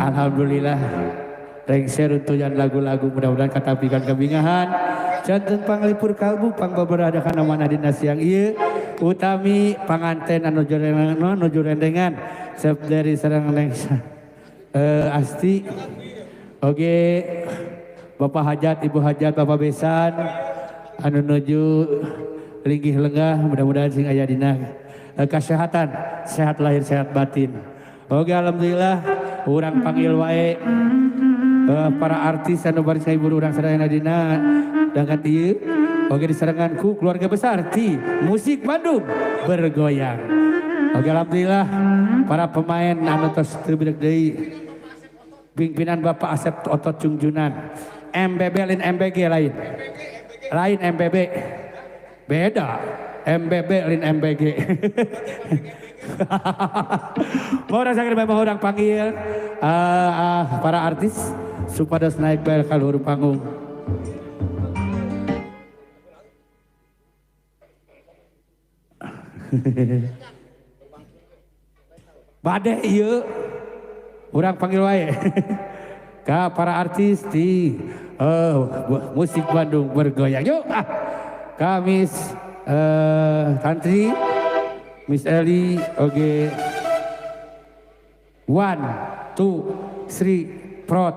Alhamdulillah rengser untuk yang lagu-lagu mudah-mudahan kata pikan kebingahan janten panglipur kalbu pangbaberada kana mana dina siang ieu utami panganten anu jurendengan sep dari sareng lengsa asti oge Bapak Hajat Ibu Hajat Bapak Besan anu nuju linggih lenggah mudah-mudahan sing aya dina kesehatan sehat lahir sehat batin oge alhamdulillah urang panggil wae para artis anu bari saiburu urang sadayana dina dangkan ieu oge disarengan ku keluarga besar ti musik Bandung bergoyang. Oge alhamdulillah para pemain anu tos teu bideg deui pimpinan Bapak Asep Otot Jungjunan MBB lain MBG lain MBB beda MBB lain MBG mau rasakan bapak orang panggil para artis supados naik bel ka luhur panggung. Bade ieu urang panggil wae ka para artis di musik Bandung bergoyang yuk Kamis Tantri Miss Eli oge 1, 2, 3 prot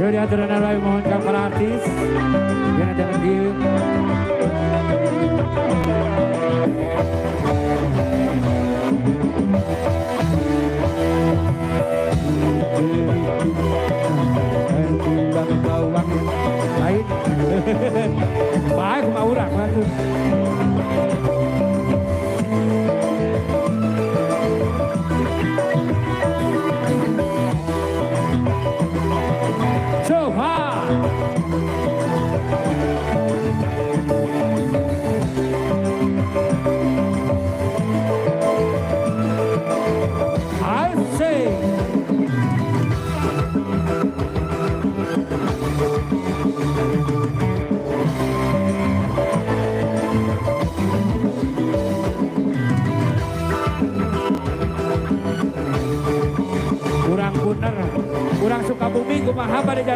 yuk diaturan alai mohon para artis jangan jangan diem lain baik sama urang so ha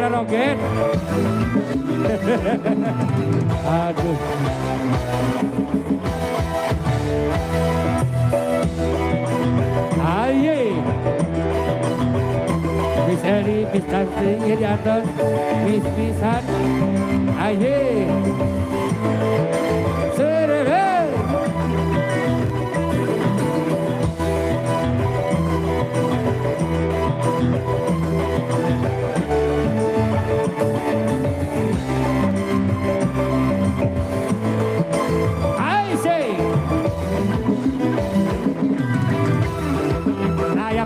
Saudara Rogen. Aduh. Aye. Miss Eri, Miss Tanti, ya di atas. Miss Missan. Aye. Serere.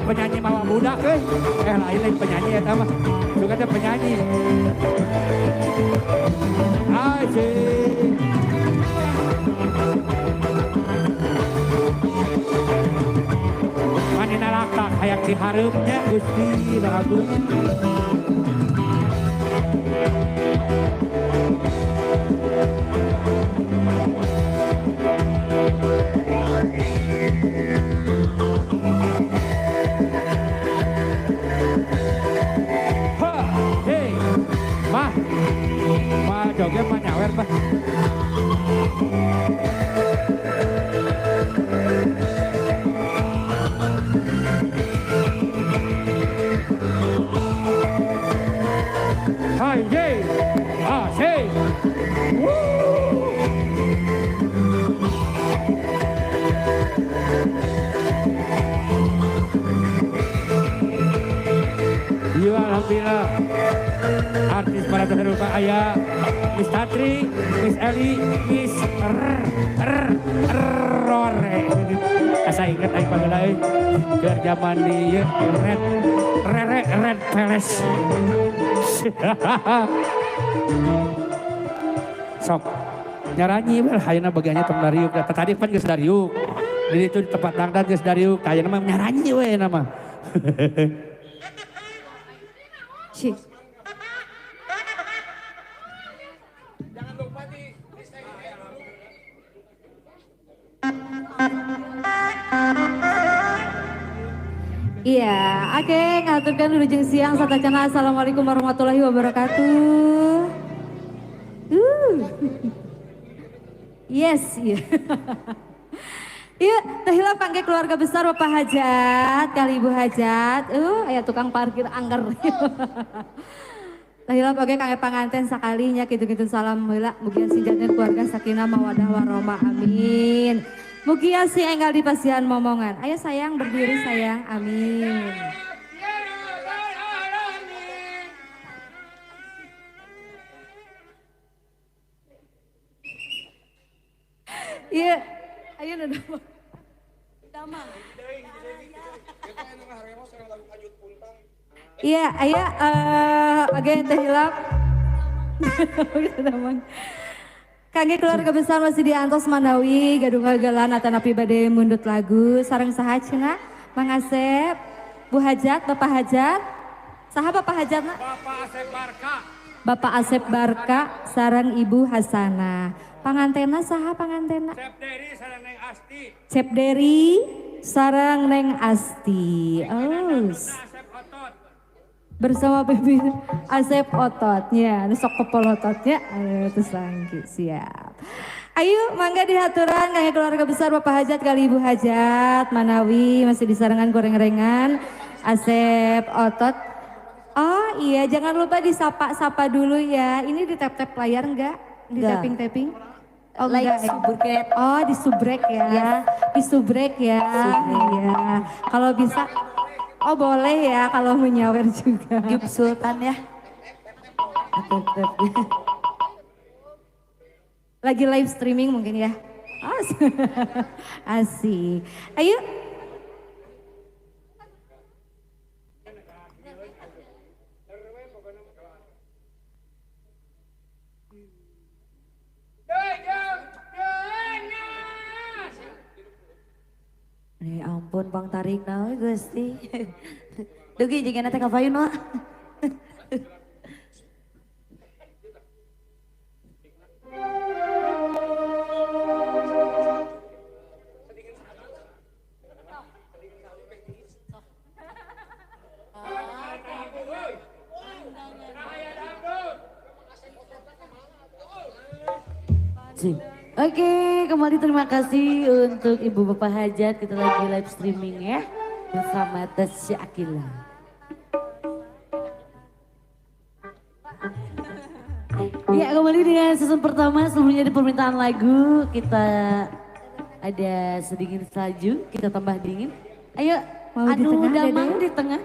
Penyanyi mawa budak lain penyanyi ya mah juga ada penyanyi asik manina laka kayak diharapnya Gusti bagus joget mah nyawer bah. Hai ye, asik. Iya alhamdulillah. Artis para terlupa ayah Miss Tatri, Miss Eli, Miss Rore. Asa inget aing panggil aing keur zaman di Red Palace. Sok nyaranyi mah hayana bagiannya tong dariuk. Tadi pan geus dariuk. Jadi itu di tempat dangdang geus dariuk. Hayana mah nyaranyi we nama. Iya, oke, ngaturkan dulu jeung siang satacana. Assalamualaikum warahmatullahi wabarakatuh. Yes, iya. Iya, tahila pangke keluarga besar Bapak Hajat, kali Ibu Hajat. Aya tukang parkir angker. Tahila pangke kangge panganten sakalinya kitu-kitu salam heula mugia sinjatna keluarga sakinah mawadah warahmah amin. Mugia si enggal di pasihan momongan. Ayo sayang berdiri sayang. Amin. Iya. Ayo damang. Damang. Iya, aya age teh hilap. Damang. Kangge keluarga besar masih diantos Manawi, gadung gagalan atanapi bade mundut lagu, sareng saha cenah, Mang Asep, Bu Hajat, Bapak Hajat, saha Bapak Hajat na? Bapak Asep Barka. Bapak Asep Barka, sareng Ibu Hasana. Pangantena saha pangantena? Cep Deri sareng Neng Asti. Cep Deri sareng Neng Asti. Oh. Bersama Baby Asep Ototnya, nusok kepol ototnya, terus lagi siap. Ayo mangga dihaturan kangge keluarga besar Bapak Hajat kali Ibu Hajat, Manawi masih disarangan goreng-gorengan, Asep Otot. Oh iya jangan lupa disapa-sapa dulu ya, ini di tap-tap layar enggak? Di tapping-tapping? Oh like enggak, oh di subrek ya, yes. Di subrek ya, iya. Kalau bisa. Oh boleh ya kalau menyawer juga. Yup Sultan ya. Lagi live streaming mungkin ya. Asik. Ayo. Ya ampun Bang Tarik nawe Gusti. Dugi jeung teh kafayun wa. Cik. Oke, kembali terima kasih untuk Ibu Bapak Hajat. Kita lagi live streaming ya bersama Tasya Akila. Ya, kembali dengan season pertama. Sebelumnya di permintaan lagu kita ada sedikit salju, kita tambah dingin. Ayo, Mau di anu tengah, damang Dede? di tengah.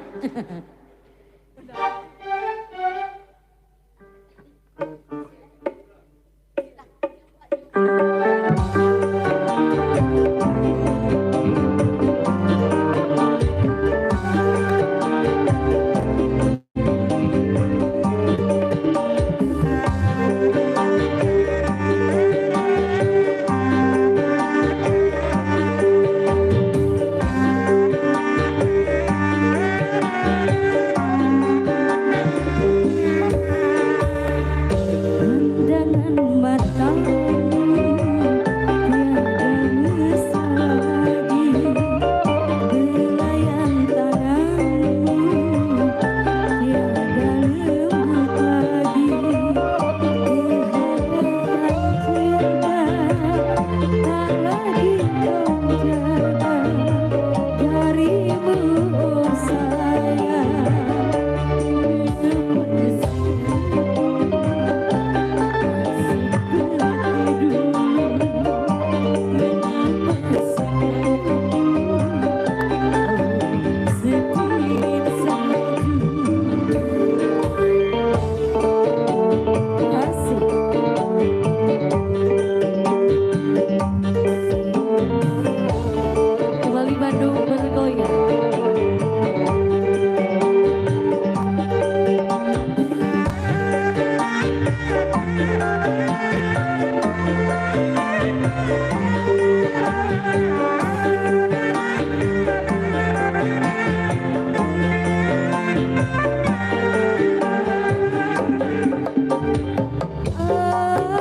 Pandangan matamu tiada mesagi, belayan tanganmu tiada lembut lagi, kehebohan cinta tak lagi kau jaga darimu oh sayang. Kembali Bandung bergoyang.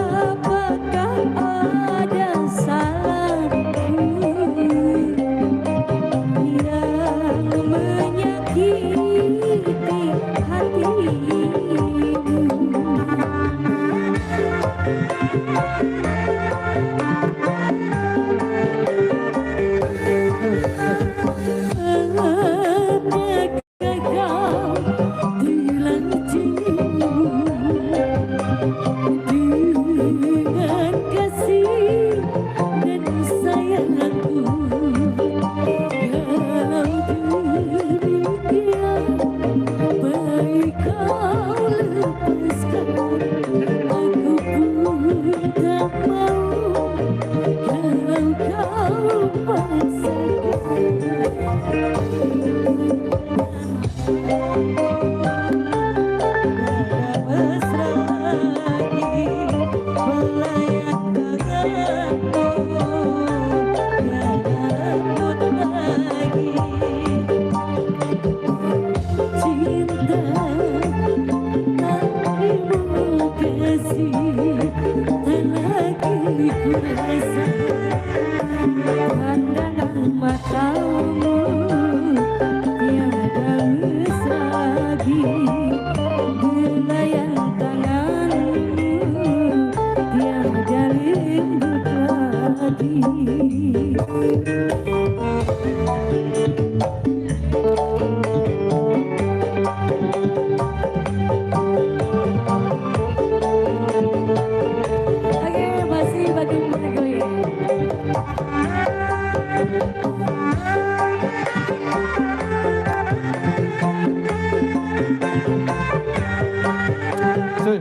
Apakah ada salahku yang menyakiti hatimu? Apakah kau bilang cemburu dengan kasih dan sayangku? Kalau demikian, baik kau lepaskan, aku pun tak mau. Kalau kau paksakan, mesra lagi melayang tanganmu, tiada lembut lagi. Cinta tanpamu kasih tak lagi ku rasa. Pandangan matamu tiada mesagi, belayan tanganmu tiada lembut lagi. Oke, masih Bandung bergoyang. Cuy.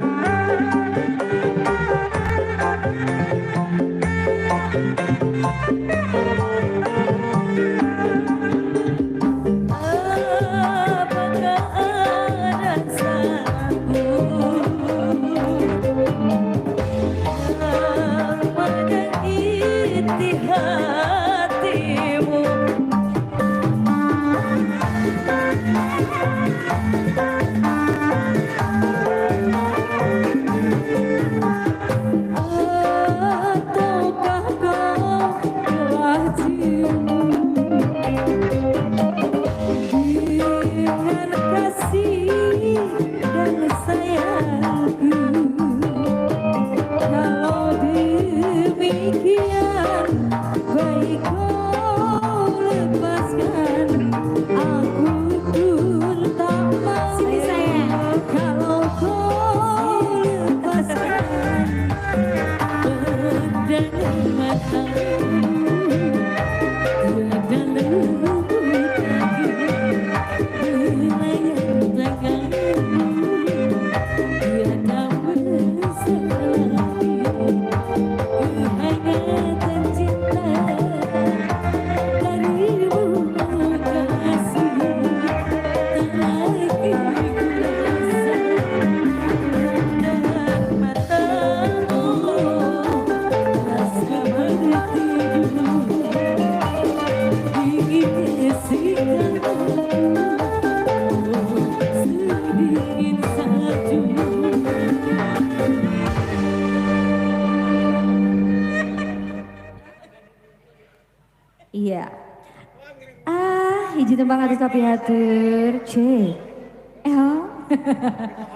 hiji tembang atas tapi hatur. C.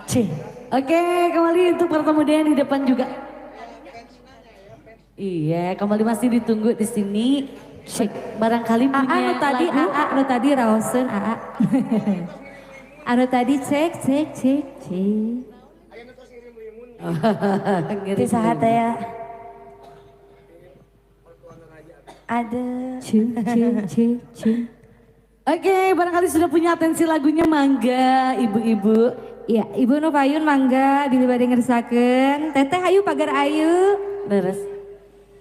C. Oke, kembali untuk para tamu di depan juga. Iya, kembali masih ditunggu di sini. Barangkali punya anu tadi lagu. anu tadi raosen anu tadi cek. Ngeri sahat ya. Ada. C. Oke, barangkali sudah punya atensi lagunya, mangga ibu-ibu. Ya, Ibu Nu Payun mangga bilih bade ngersakeun. Teteh ayu pagar ayu. Leres.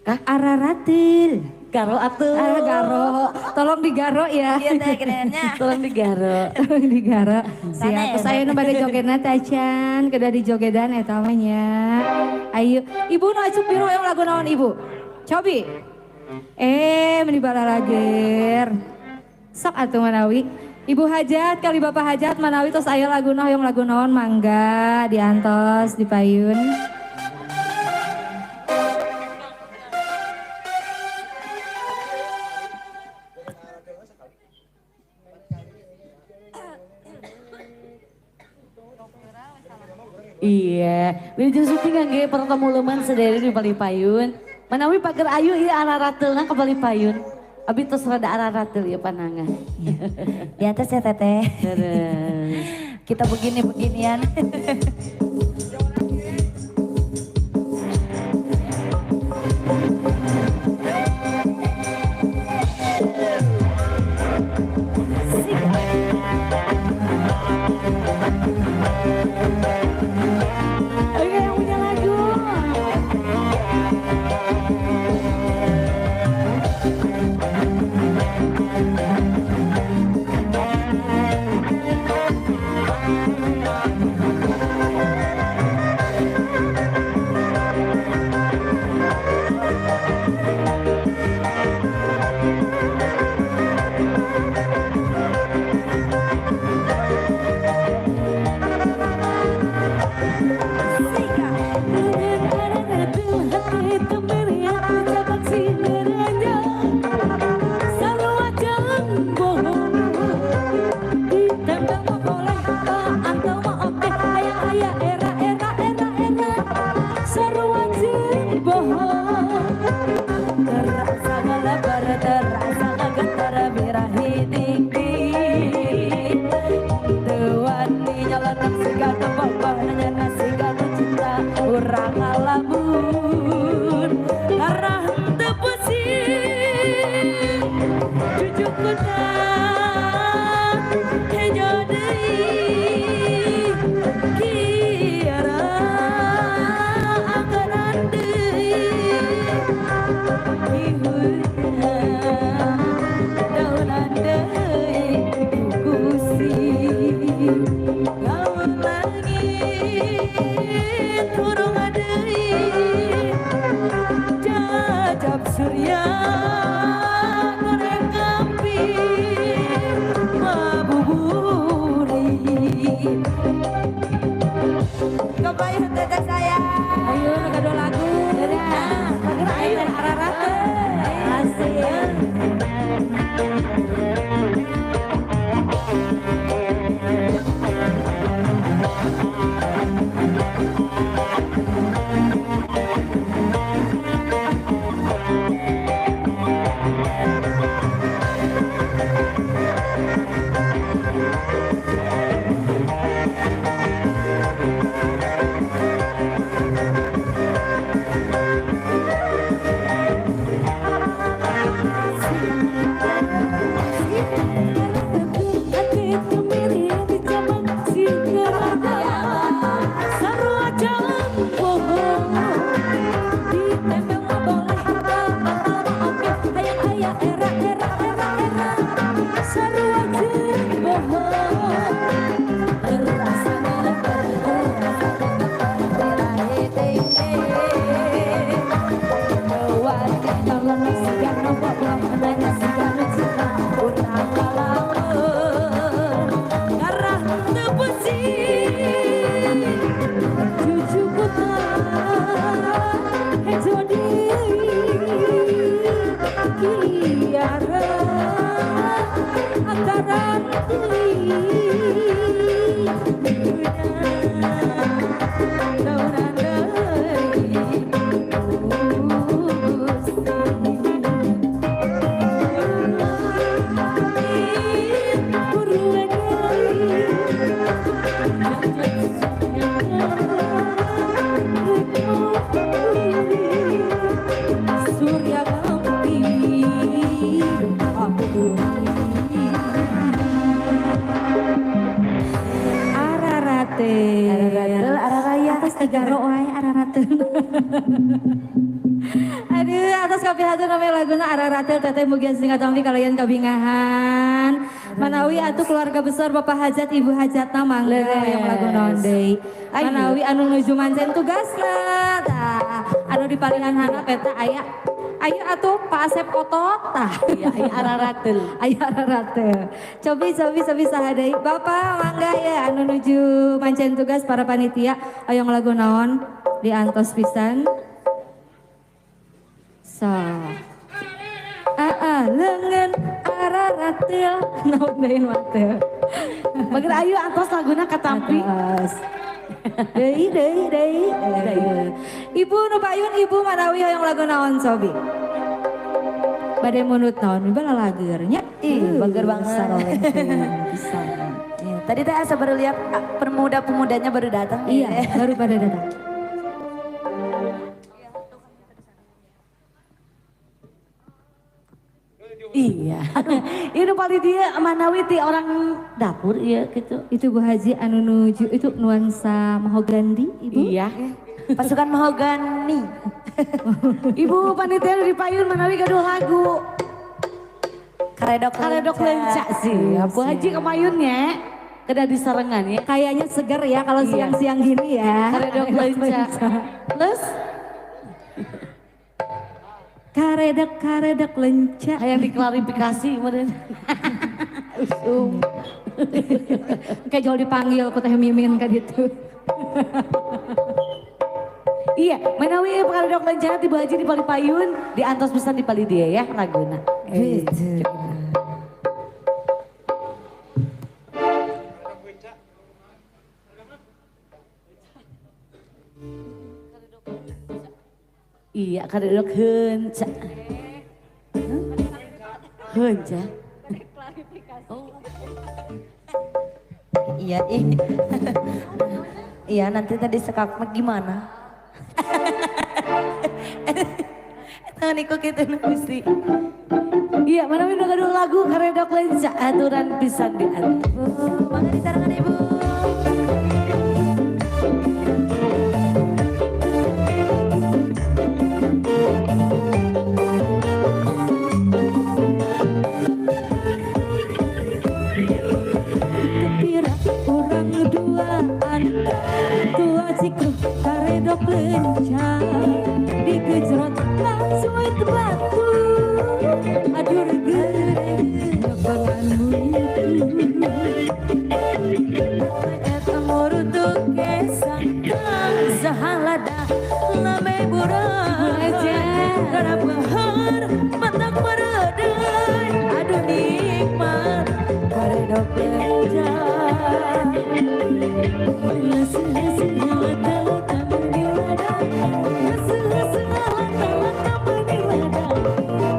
Araratil. Garo atuh. Garo. Tolong digaro ya. Iya teh kedennya. Tolong digaro. Tolong digaro. Sana Siap. ya, Terus ayeuna bade jogedan tacan, kedah di jogedan eta mah nya. Ayo, Ibu nu asup biru yang lagu naon Ibu? Cobi. Meni balalager. Sok atuh manawi. Ibu hajat kali Bapak hajat manawi tos aya lagu hoyong lagu naon mangga diantos dipayun. Iya, wilujeng suping kangge para tamu leuman sedaya di Palipayun. Manawi pager ayu ieu ararateulna ka Palipayun. Abi tos rada ararateul ieu panangan. Di atas ya teteh. Terus. Kita beginian. Oke, yang punya lagu. Urang ngalamun karena henteu pusing jujukna hejo deui kiara anggaran deui ihuna daunan deui kusing lamun langit turung adeui jajab surya goreng api mabuburi kebayang teteh saya Ayo kado lagu. pager ayu ararateul asik makaran Surya Bampi Ararate Araraya atas tegaro wae Ararate Aduh atas kopi hatur namanya laguna Ararate teteh mugia singkat tampi kalian kabingahan Manawi atuh keluarga besar Bapak Hajat Ibu Hajat mangga yang lagu nondei Manawi anu nuju mancen tugasna anu di palihan handap eta aya ayo atuh Pak Asep Otot tah Iya, araratel. aya Ararate cobi sahadei Bapak mangga ya anu nuju mancen tugas para panitia oyong lagu naon diantos pisan so lengan Araratil naon deui mate Makin ayo antos laguna katampi. Deui. Ibu nu payun ibu Manawi hoyong lagu naon sobi. Bade munut naon bala lageurnya. bager banget. Bisa. Ya, tadi teh asa baru lihat pemuda-pemudanya baru datang. Iya, baru pada datang. Iya. Ini paling dia Manawi ti orang dapur ya gitu. Itu Bu Haji anu nuju itu nuansa mahogani ibu. Iya. Pasukan mahogani. Ibu panitia di payun Manawi gaduh lagu. Karedok Lencak sih. Bu Haji kemayunnya kena disarengan ya. Kayaknya seger ya kalau Iya. siang-siang gini ya. Karedok lencak. Terus Karedek lencak. yang diklarifikasi kemudian. Kayak jauh dipanggil ku teh mimin ka ditu. Iya, Manawi karedok lencak di Bu Haji di Pali Payun, di antos pisan di Pali dia ya laguna. Iya, karedok heunca. Heunca. Iya, iya nanti tadi sekakmat gimana? Tangan ikut kita Gusti. Iya, Manawi udah gaduh lagu karedok lencak aturan pisan di antos. Mangga disarangan Ibu. Kepira kurang duaan tua cikru karedok lencak dikejrot langsung itu batu adur gede nyobanganmu Eta murutuk kesang sahalada lame burang garap gehar matak meredai aduh nikmat karedok lencak lese-lese lata-lata menilada lese-lese lata-lata menilada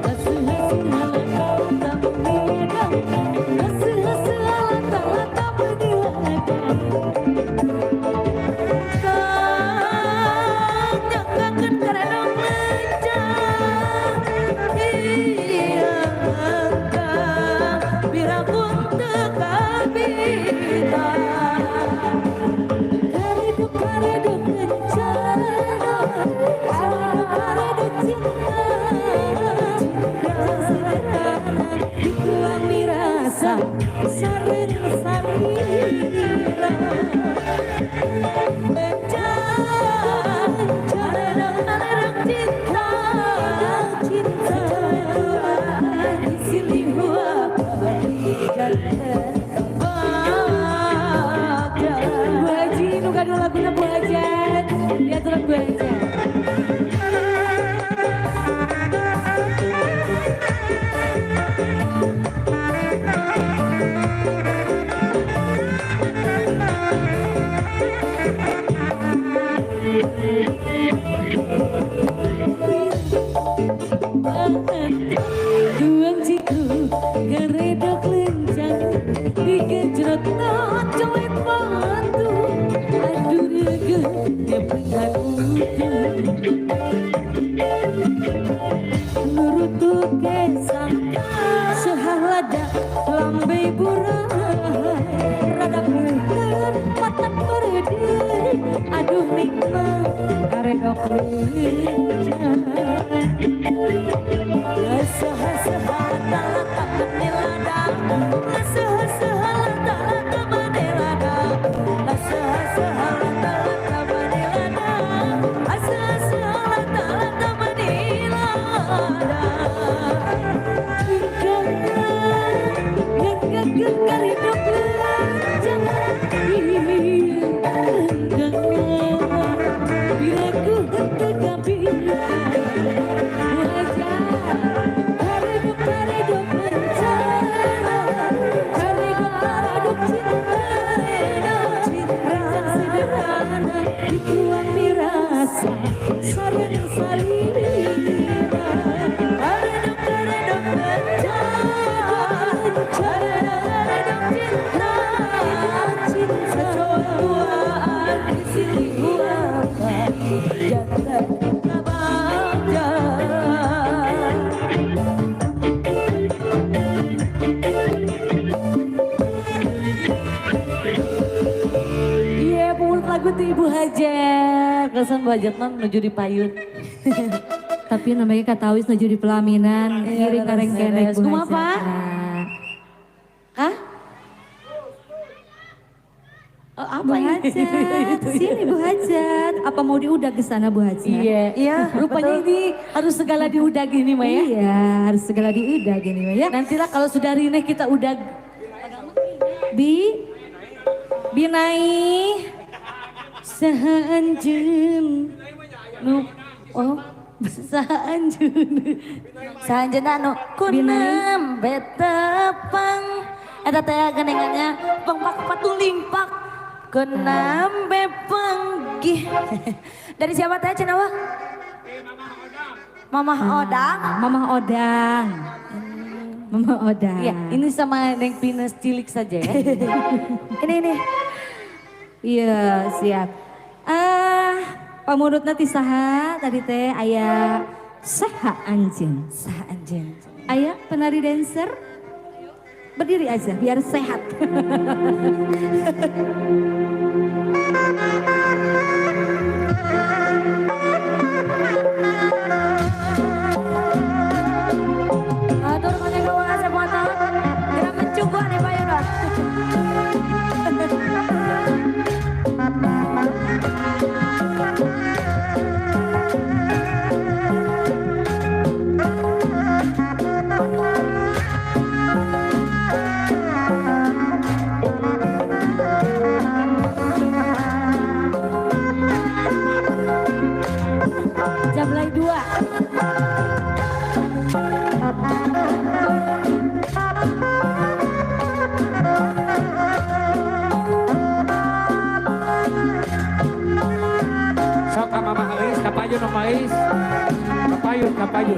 lese-lese lata-lata menilada lese-lese lata-lata menilada nyangkakeun karedok lencak iya Kang biragun teu kabita karedok lencak karedok cinta dikuang dirasa saren sarira karedok cinta silih Bu Haji nu gaduh laguna Bu Hajat diaturan Bu Hajat. Tuang ciku geredok lencang digejrot colet batu. Aduh rege nyepengan utuh. Nurutu kesang sehalada lambe burai. Rada bener matak berdiri. Aduh nikmat geredok lencang. Lagu tuh Ibu Hajat, kesan Bu Hajat menuju di payun. Tapi namanya katawis nuju di pelaminan, ngiring kareng kenek Bu Kumaha, Pak? Hajat. Hah? Oh, apa Bu ini? Hajat, sini Bu Hajat. Apa mau diudag ke sana Bu Hajat? Iya, rupanya ini harus segala diudag ini Maya. Iya, harus segala diudag ini Maya. Nantilah kalau sudah rineh kita udag. Binai. Sahanjeun nu oh sahanjeun anu kunam betepang eta teh ganengannya pangpak patulimpak kunam bepanggih. Dari siapa teh cenah wah? Mamah Odang. Mamah Odang. Mamah Odang. Iya, ini sama Neng Pines cilik saja ya. ini. Iya, siap. Pamurutna ti saha tadi teh aya saha anjeun. Saha anjeun. Aya penari dancer. Berdiri aja biar sehat. Atur kanya kawan asap mata. Kira mencoba nih Pak Yura. Jablay 2. Sok ka Mama Ais, kapayun Mama Ais. Kapayun.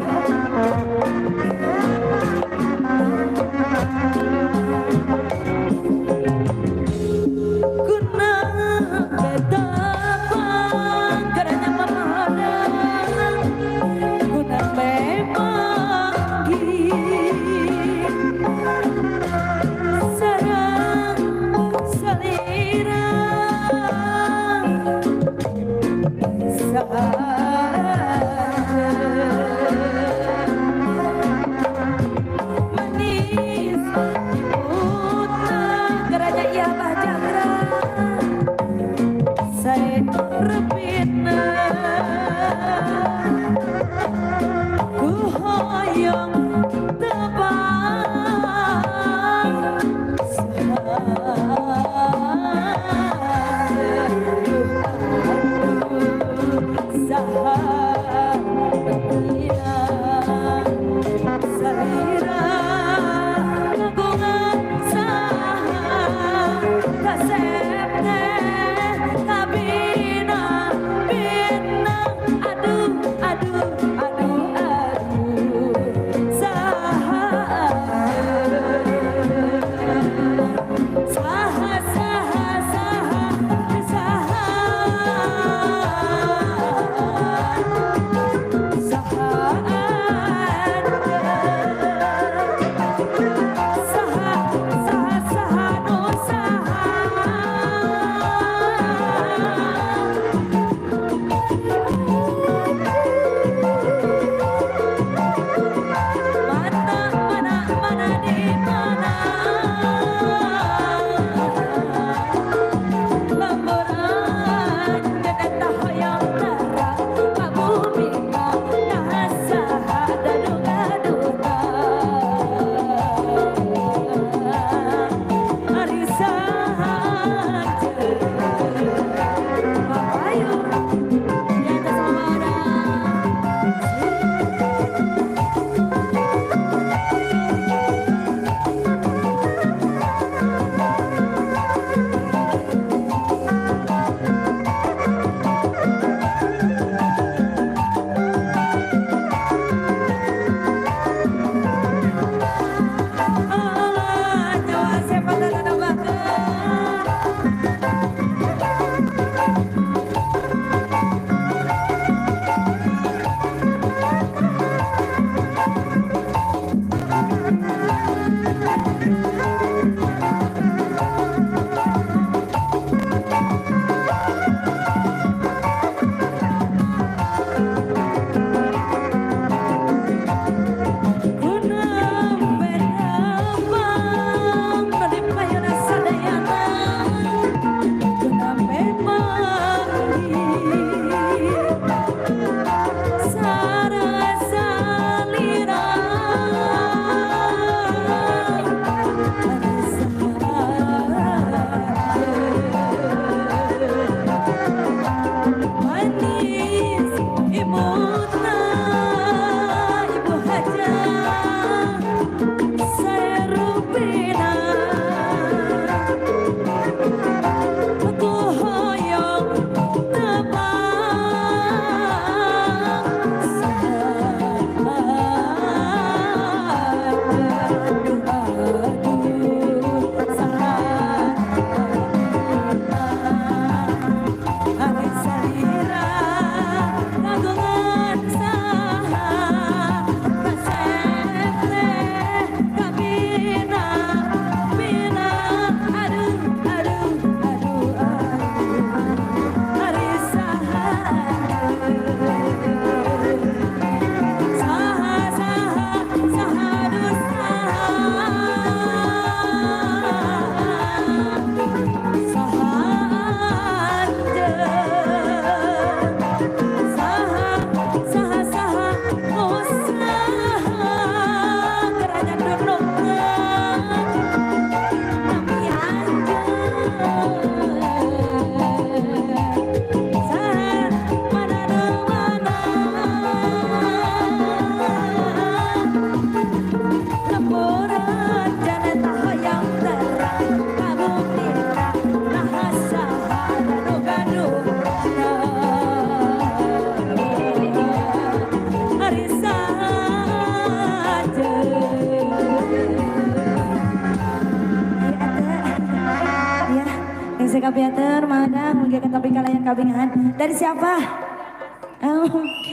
kapiatur madang mugia katapi kalayan kabingahan. Dari siapa?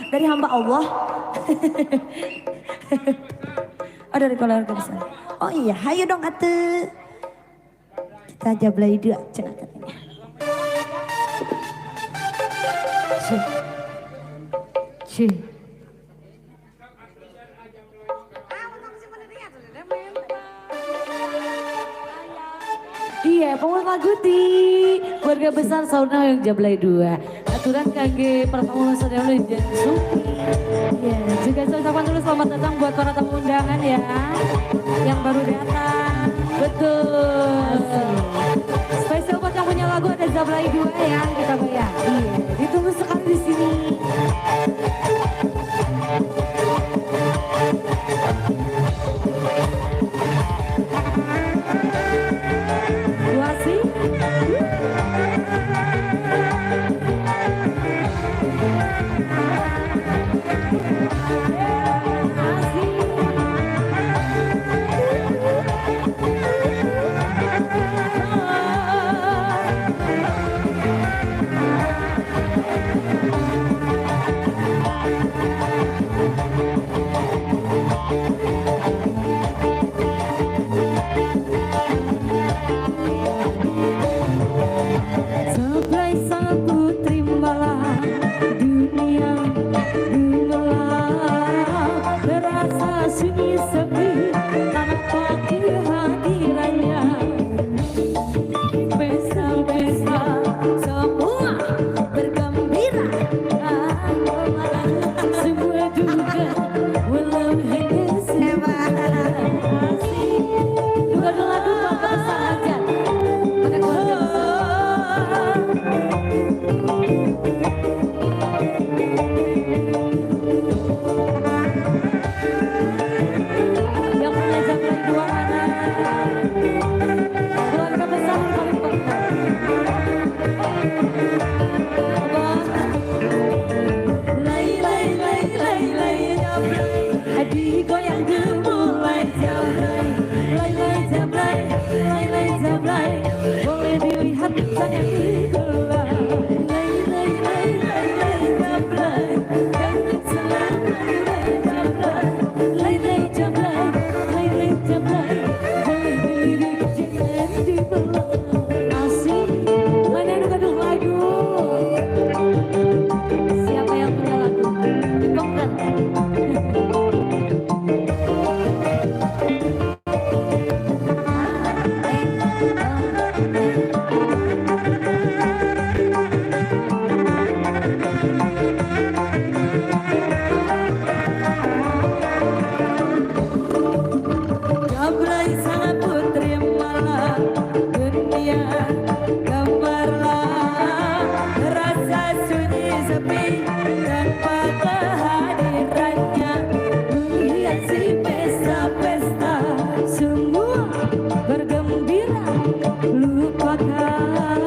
Dari hamba Allah. Oh dari keluarga besar. Oh iya, hayu dong atuh. Kita jablay dua cenah katanya. Cih. Iya, pengurus lagu di keluarga besar sauna yang Jablay 2. Aturan kangge pertama saudara lu dan Suki. Ya, juga saya ucapkan dulu selamat datang buat para tamu undangan ya. Yang baru datang. Betul. Spesial buat yang punya lagu ada Zablay 2 ya, kita bayar. Iya, ditunggu sekali di sini. Dua sih. Zablay sang putri malam dunia gemerlap terasa sunyi sepi tanpa kehadirannya. Pesta-pesta semua bergembira, semua duga walau hanya sebentar. Duga-duga kesaja pada keluarga yang punya Zablay 2 mana? Keluarga besar yang paling penting. Lay lay lay lay lay Zablay, hadi goyang dimulai Zablay. Lay lay Zablay, lay lay Zablay, boleh dilihat jangan digelar. Lay lay lay lay lay Zablay, jangan selama lay Zablay. Lay lay Zablay, lay lay Zablay, boleh dilihat jangan dibelah. Asik, mana yang gaduh lagu? Siapa yang punya lagu? Kongres. Zablay sang putri malam dunia gemerlap terasa sunyi sepi tanpa kehadirannya. Menghiasi pesta-pesta semua bergembira, lupakan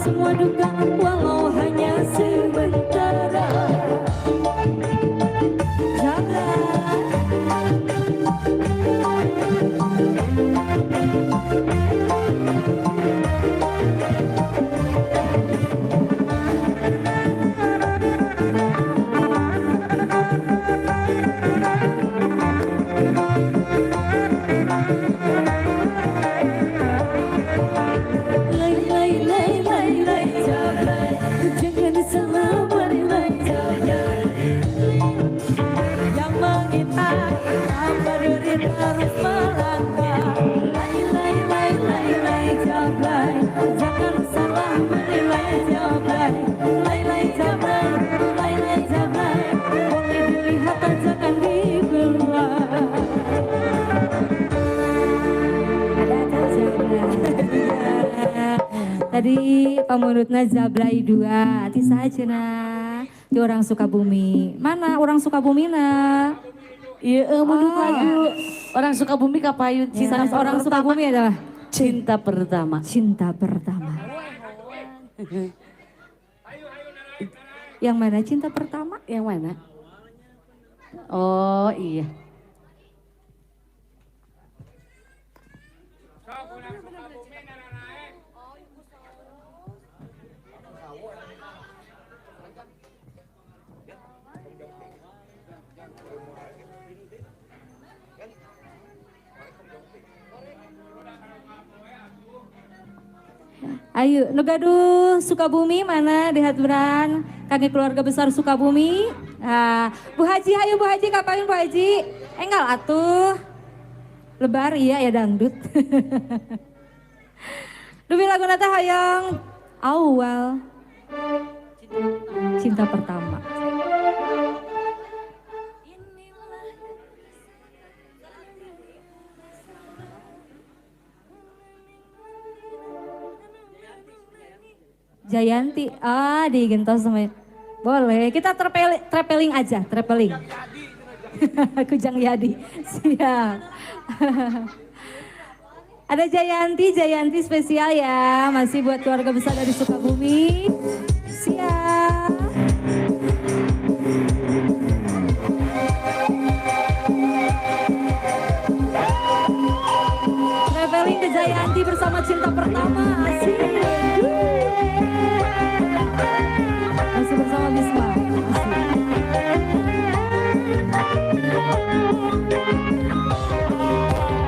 semua duka walau hanya sementara. Lay lay lay lay lay Zablay, jangan selama lay Zablay. Yang mengintai tanpa diri terus melangkah. Lay lay lay lay lay Zablay, jangan salah menilai Zablay. Lay lay Zablay, lay lay Zablay, boleh dilihat dan jangan dibelah. Tadi pemurutnya Zablay 2, ti saja nah. Di orang Sukabumi. Mana orang Sukabumi nah? Iya, menurut lagu orang Sukabumi Kapayun Cinta cinta orang Sukabumi adalah cinta pertama. cinta pertama. Yang mana cinta pertama? Yang mana? Oh iya. Ayo, nu gaduh Sukabumi mana di haturan kaki keluarga besar Sukabumi. Nah, Bu Haji, ayo Bu Haji, kapain Bu Haji? Enggal atuh. Lebar iya ya dangdut. Dubi lagu nata hayang awal cinta pertama. Jayanti, digentos sama boleh, kita traveling aja, traveling. Kujang Yadi, siap. Ada Jayanti spesial ya, masih buat keluarga besar dari Sukabumi. Siap. Traveling ke Jayanti bersama cinta pertama, asik. Masih bersama Bisma, asik.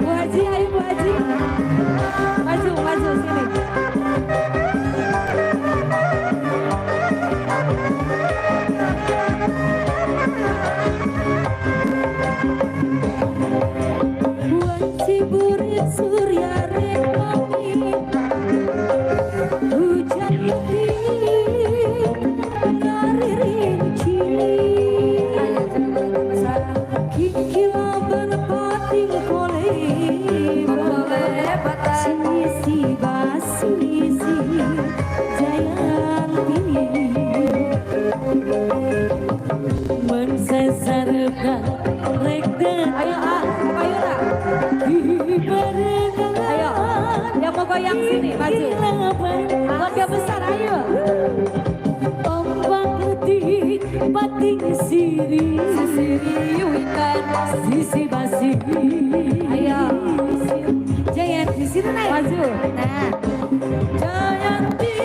Bu Haji, ayo Bu Haji. Maju sini. Buat ciburit surya rekomi, hujan dingin, ngaririn cilik, kikilaban pating kolei, sisi basisi Jayanti, mensesarkan rekdan. Ayo yang mau goyang sini maju. Keluarga besar ayo. Ombak putih batik siri witan sisi basi. Ayo Jayanti sini naik maju. Nah Jayanti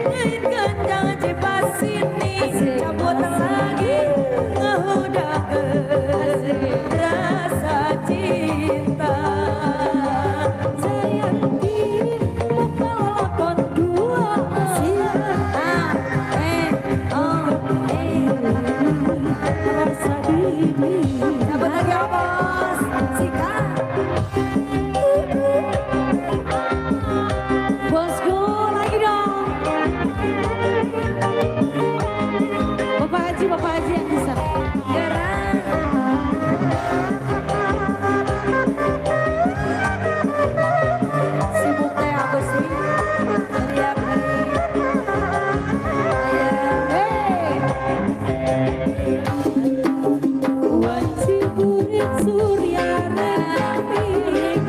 ingat janji pasini cabut lagi ngehudakeun rasa cinta. Jayanti bakal lakon dua rasa ini. Sabar lagi ya bos, sikat. Bosku lagi dong. Bapak Haji yang bisa. Sibuk teh aku sih. Teriak Wajib burit surya rekomi,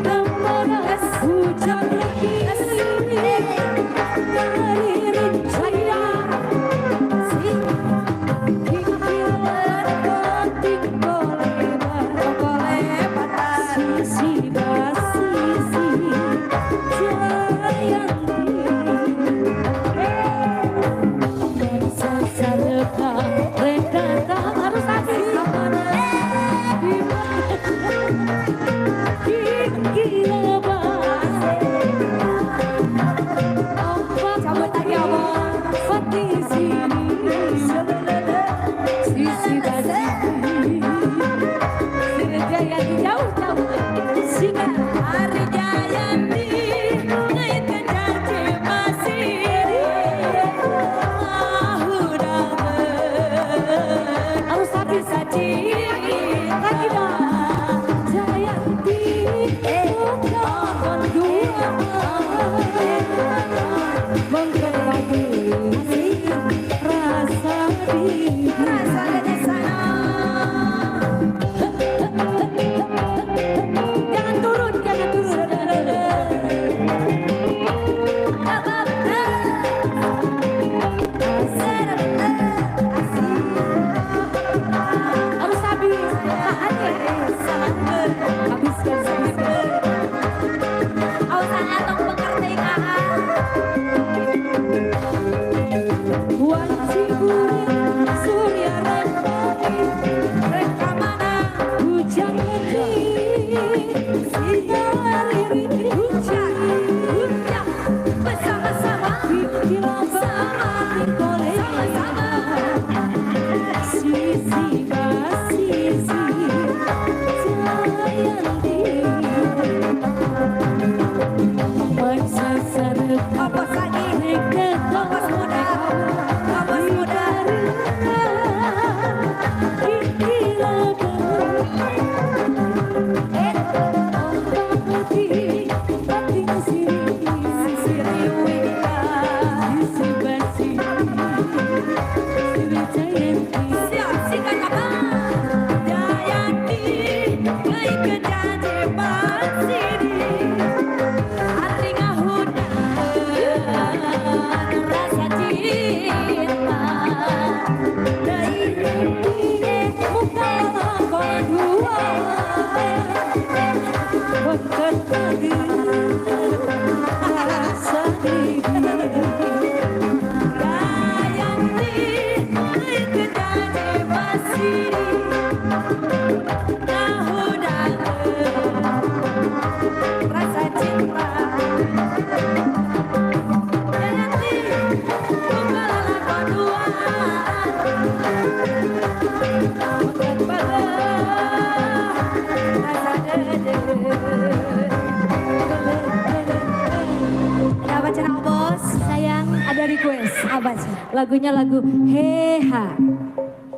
Apa sih? Lagunya lagu Heha.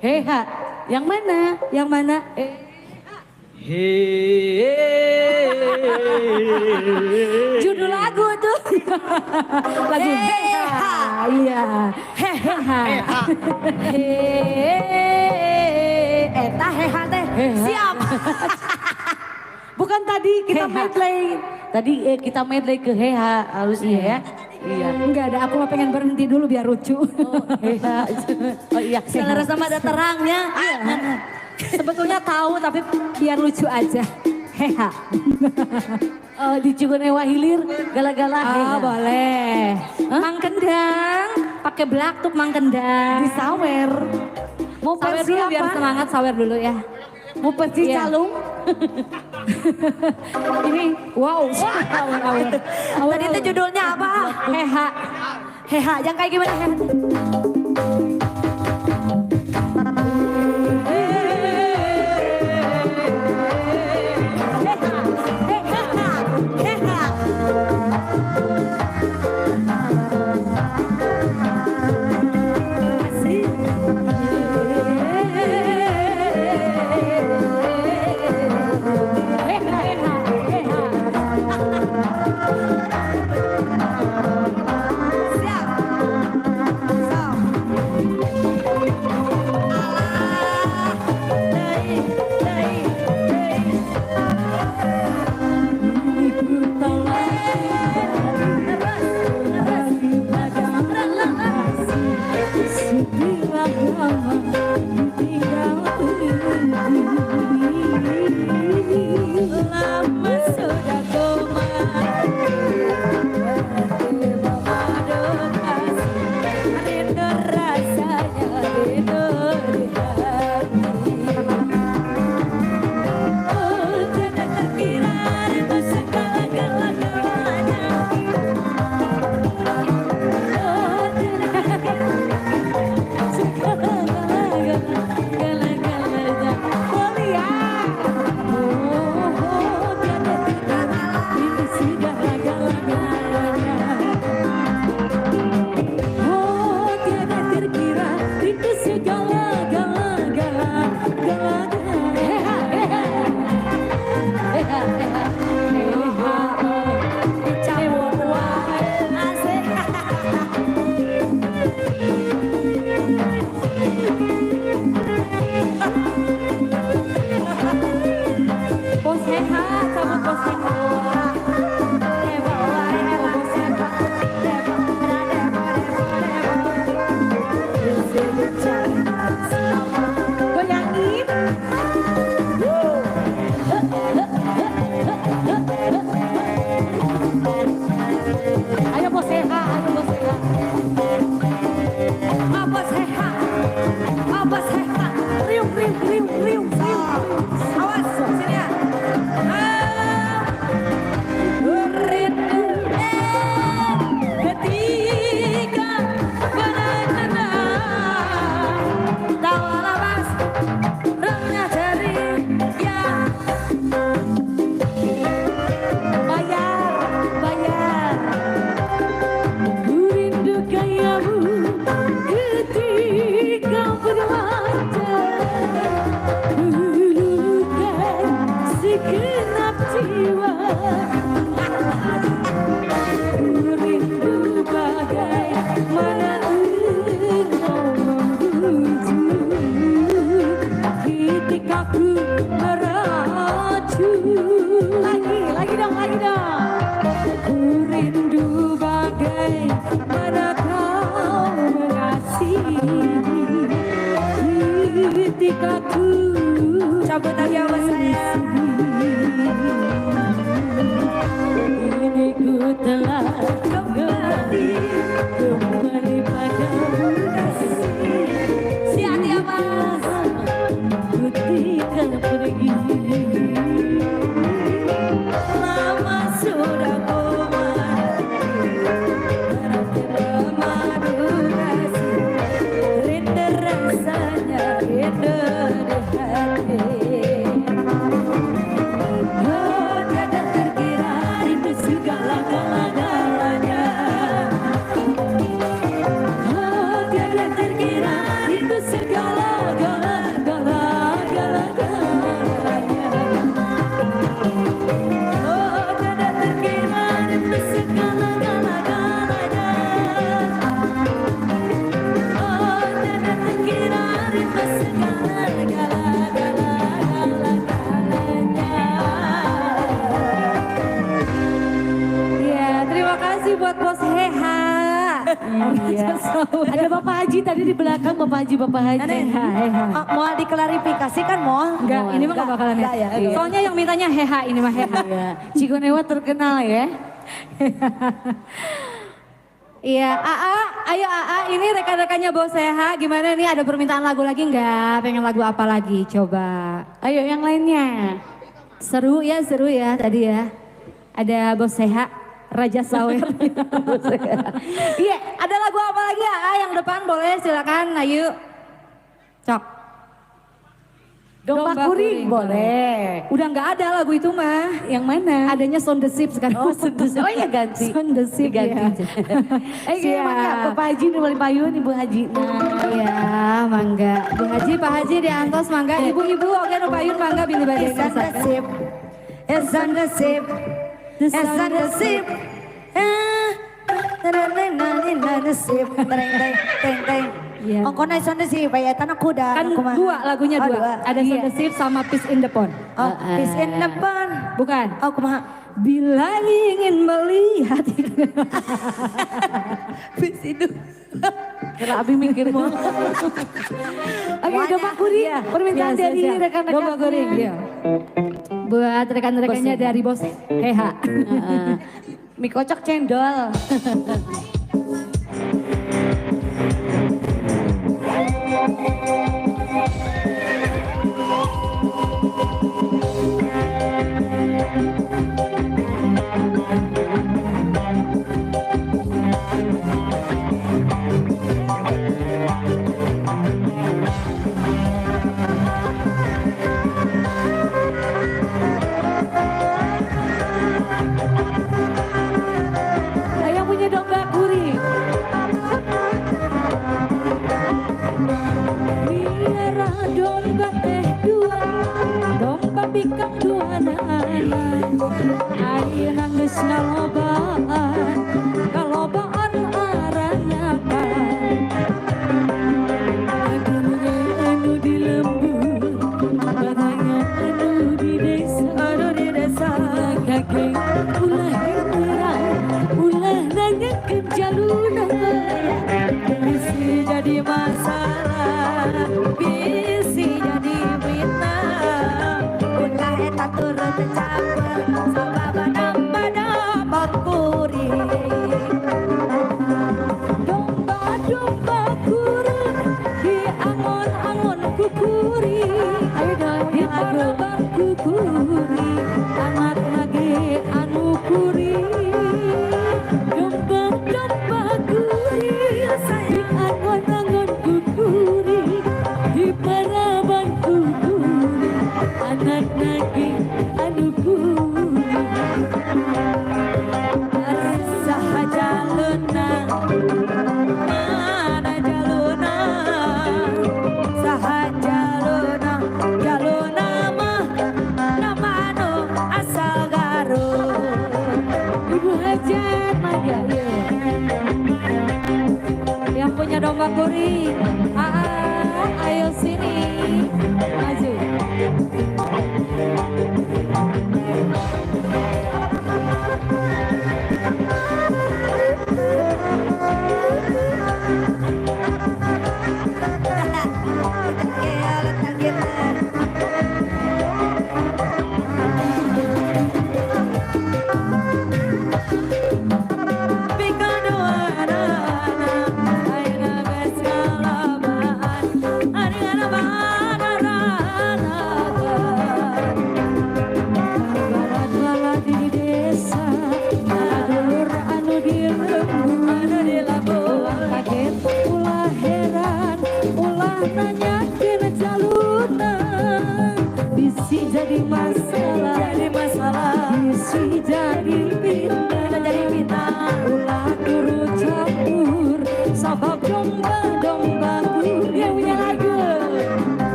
Heha, yang mana? Yang mana? Judul lagu tuh. Lagu Heha. Iya. Heha. Eta heha teh. Siap. Bukan tadi kita medley. Tadi kita medley ke heha halusnya ya. Iya. Enggak ada, aku mau pengen berhenti dulu biar lucu. Heha. Oh iya. Selera sama ada terangnya. Iya. Sebetulnya tahu tapi biar lucu aja. Heha. Di Cigonewa Hilir gala-gala heha. Boleh. Mang Kendang, pakai belak tuh Mang Kendang. Di sawer. Mau Sawer versi dulu biar apa? semangat, sawer dulu ya. Mau versi Iya. calung? Ini wow, awur. Tadi itu judulnya apa? Heha. Heha, yang kayak gimana? Heha? Lama sudah koma. Iya. Ada Bapak Haji tadi di belakang, Bapak Haji. Mau diklarifikasi kan mau? Enggak, ini mah gak bakalan Enggak ya. ya. Soalnya yang mintanya heha ini mah heha. Iya. Cigonewa terkenal ya. Iya, ayo ini rekan-rekannya Bos Heha, gimana nih ada permintaan lagu lagi nggak? Pengen lagu apa lagi? Coba. Ayo yang lainnya. Seru ya tadi ya. Ada Bos Heha, Raja Sawer. Iya, ada lagu apa lagi ya? Yang depan boleh silakan, ayo. Cok. Domba kuring boleh. Udah nggak ada lagu itu mah. Yang mana? Adanya Sound the Ship sekarang. Oh, oh ya ganti. Sound the Ship Ganti. ya. Gimana Bapak Haji nulis payun Ibu Haji. Iya, mangga. Bu Haji, Pak Haji diantos mangga. Ibu-ibu oke no payun mangga bilih badai It's on the ship. It's on the ship. It's on the ship. Sip, teng. Iya. Oh, kona on the ship, ya tanah kuda. Kan dua lagunya Oh, dua. Ada Sound the Ship sama Peace in the Pond. Oh, peace in the pond. Bukan. Oh, kumaha? Bila ingin melihat Peace itu. Kira Abi mikir mau. Oke, domba kuring. Iya. Permintaan Iya, dari siap. rekan-rekan. Domba kuring, iya. Buat rekan-rekannya dari Bos Heha. Mie kocok cendol. Yang punya domba kuring. Biara domba teh dua, domba bikang dua ayeuna geus ngalobaan, kalobaan aranyakan. Adunya anu di lembur, batanya anu di desa, gageng ulah hirang, ulah nanyakeun jaluna, bisi jadi masalah, bisi jadi fitnah, Ulah eta turut campur, sababana kuring. domba kurang di angon-angon kukuri, di parabar kukuri, anak lagi anu kuri. Domba kuri, di angon-angon kukuri, di parabar kukuri, anak lagi anu kuri. Saha jaluna, mana jaluna, Saha jaluna mah nama anu asal Garut. Ibu Hajat mangga ya. Yang punya domba kuring, ayo sini, maju.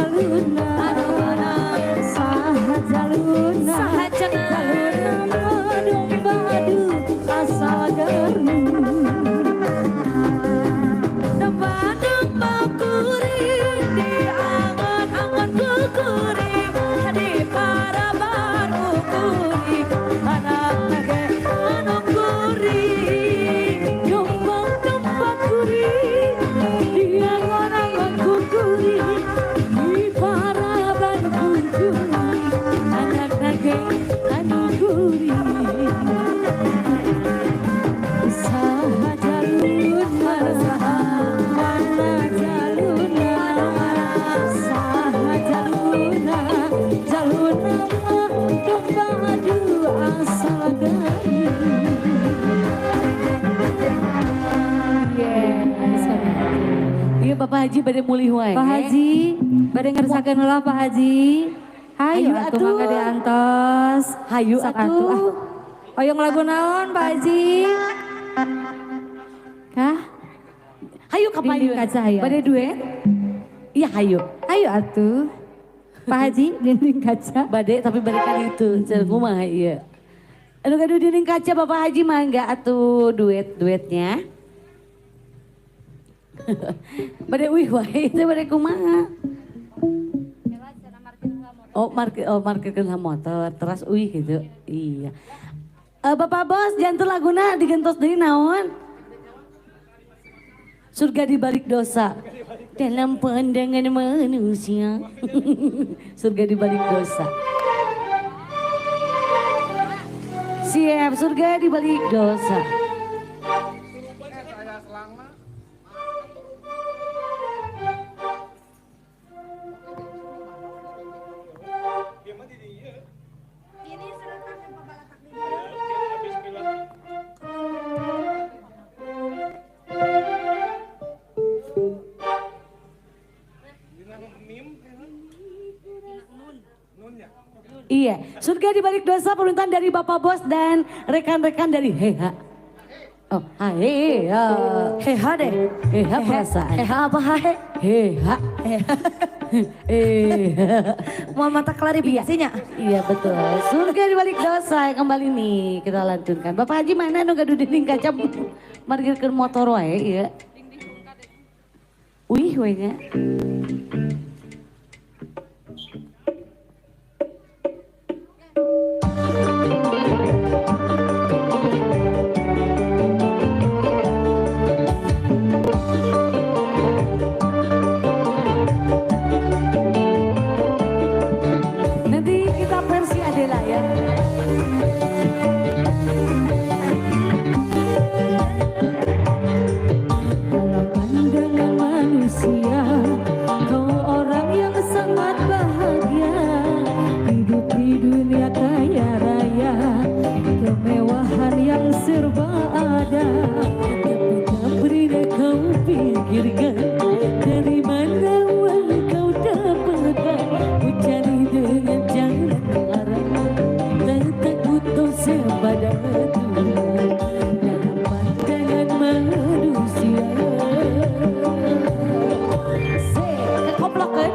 jaluna saha jaluna domba adu asal garu Domba kuring di angan-angan kukuring di parabar kukuring anak nage anu kuring domba kuring di angan-angan kukuring di paraban kunjungan anak nage anu kuring saha jaluna mana jaluna saha jaluna domba adu asal garu. Iya Bapak Haji pada mulih wae. Pak Haji, bade ngeresakeun heula Pak Haji. Hayu Hayu atuh atuh. mangga diantos. Hayu Sok atuh. Oyong lagu naon Pak Haji? Kah? Hayu ka Dinding payun. kaca hayu. Bade duet? Iya hayu. Ayo atuh. Pak Haji dinding kaca. Bade tapi balikan itu. Cara kumaha iya. Aduh gaduh dinding kaca Bapak Haji mangga atuh duetnya. Bade wih wae itu bade kumaha. Oh markeun motor terus wih gitu. Iya. Bapak Bos jantung laguna digentos deui naon? Surga di balik dosa. Dalam pandangan manusia. Surga di balik dosa. Siap surga di balik dosa. Iya, surga di balik dosa permintaan dari Bapak Bos dan rekan-rekan dari Heha. Oh, Heha. Heha deh. Heha perasaan. Heha apa hahe? Heha. Mau mata klarifikasinya. Iya betul. Surga di balik dosa kembali nih kita lanjutkan. Bapak Haji mana nu gaduh dinding kaca margirkeun motor wae ieu. Wih we nya. Nanti kita versi Adela ya. Pandangan manusia, kau orang yang sangat bahagia. Hidup di dunia kaya raya, kemewahan yang serba ada. Tapi tak pernah kau pikirkan, dari mana uang kau dapatkan. Ku cari dengan jalan larang, tak takut dosa pada Tuhan. Dalam pandangan manusia. Koplokeun.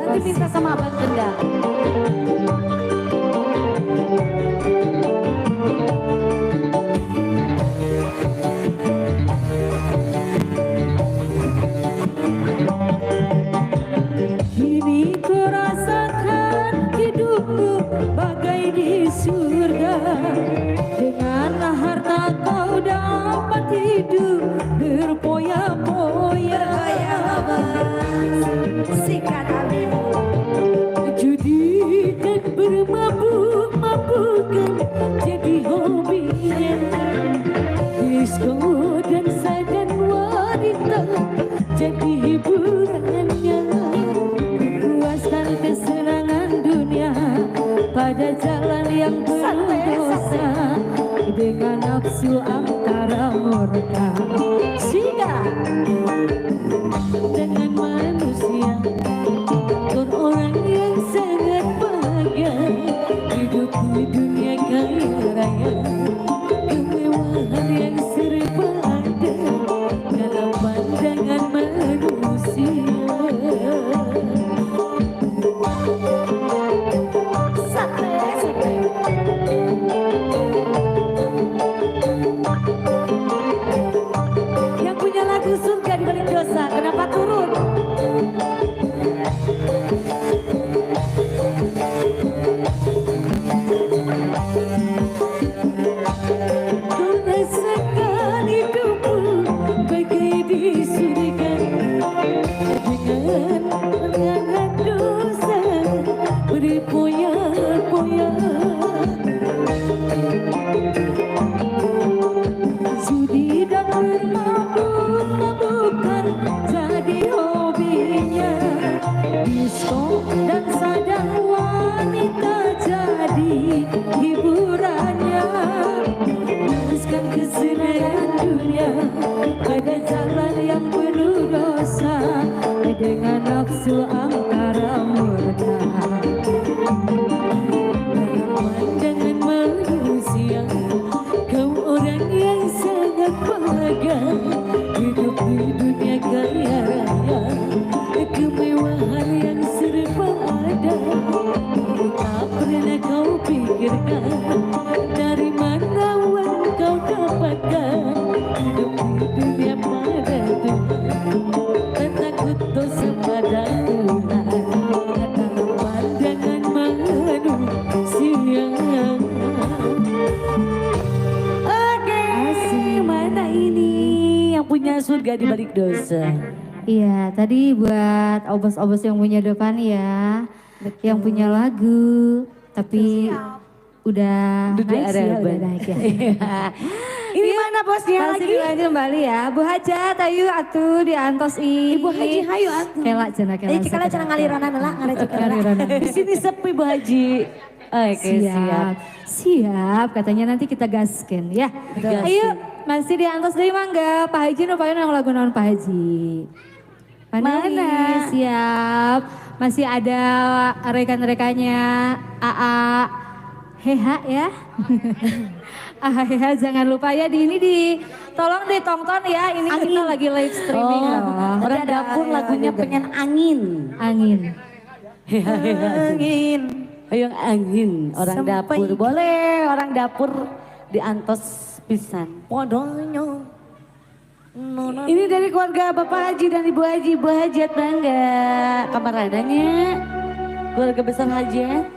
Nanti bisa sama abang kendang. Kini ku rasakan hidupku bagai di surga. Dengan harta kau dapat hidup berpoya-poya. Judi dan bermabuk-mabukan jadi hobinya. Disco, dansa dan wanita jadi hiburannya. Puaskan kesenangan dunia pada jalan yang berdosa. Dengan nafsu angkara murka. Siap dengan manusia, kau orang yang sangat bahagia. Hidup di dunia kaya raya, kemewahan yang serba ada. Dalam mengaku surga di balik dosa. Kenapa turun? Kau rasakan hidupku bagai di surga dengan menganggap dosa berpoya-poya. Judi dan bermabuk-mabukan jadi hobinya. Disko dan sadang wanita jadi hiburannya. Teruskan kesenangan dunia pada jalan yang penuh dosa dengan nafsu angkara murka. Pandangan manusia, kau orang yang sangat bahagia, hidup di dunia kaya raya, kemewahan yang serba ada. Tak pernah kau pikirkan dari mana uang kau dapatkan, hidup di dunia pada Tuhan, tak takut dosa pada Tuhan. Pandangan manusia. Oke, mana ini yang punya surga di balik dosa? Iya, tadi buat obos-obos yang punya depan ya, yang punya lagu, tapi udah naik sih ya, udah naik ya. Ini mana bosnya Masih lagi? dilanjut kembali ya, Bu Hajat, ayo atuh diantos ini. Ibu Haji hayu atuh. Kelak cenah kelak. Jadi kita cenah ngalironan lah, ngalecek Di sini sepi Bu Haji. Oke, siap. Siap, katanya nanti kita gasken ya. Gasken. Ayo, masih diantos dari mangga. Pak Haji nupain yang lagu naon Pak Haji? Mana? Siap. Masih ada rekan-rekannya AA Heha ya. AA Heha jangan lupa ya tolong ditonton ya. Ini kita lagi live streaming loh. Orang dapur lagunya pengen angin. Angin. Angin. Ayo angin, orang Sampai dapur. Boleh orang dapur diantos pisan. Podonya. Ini dari keluarga Bapak Haji dan Ibu Haji. Ibu Hajat bangga. Kamarananya keluarga besar Hajat.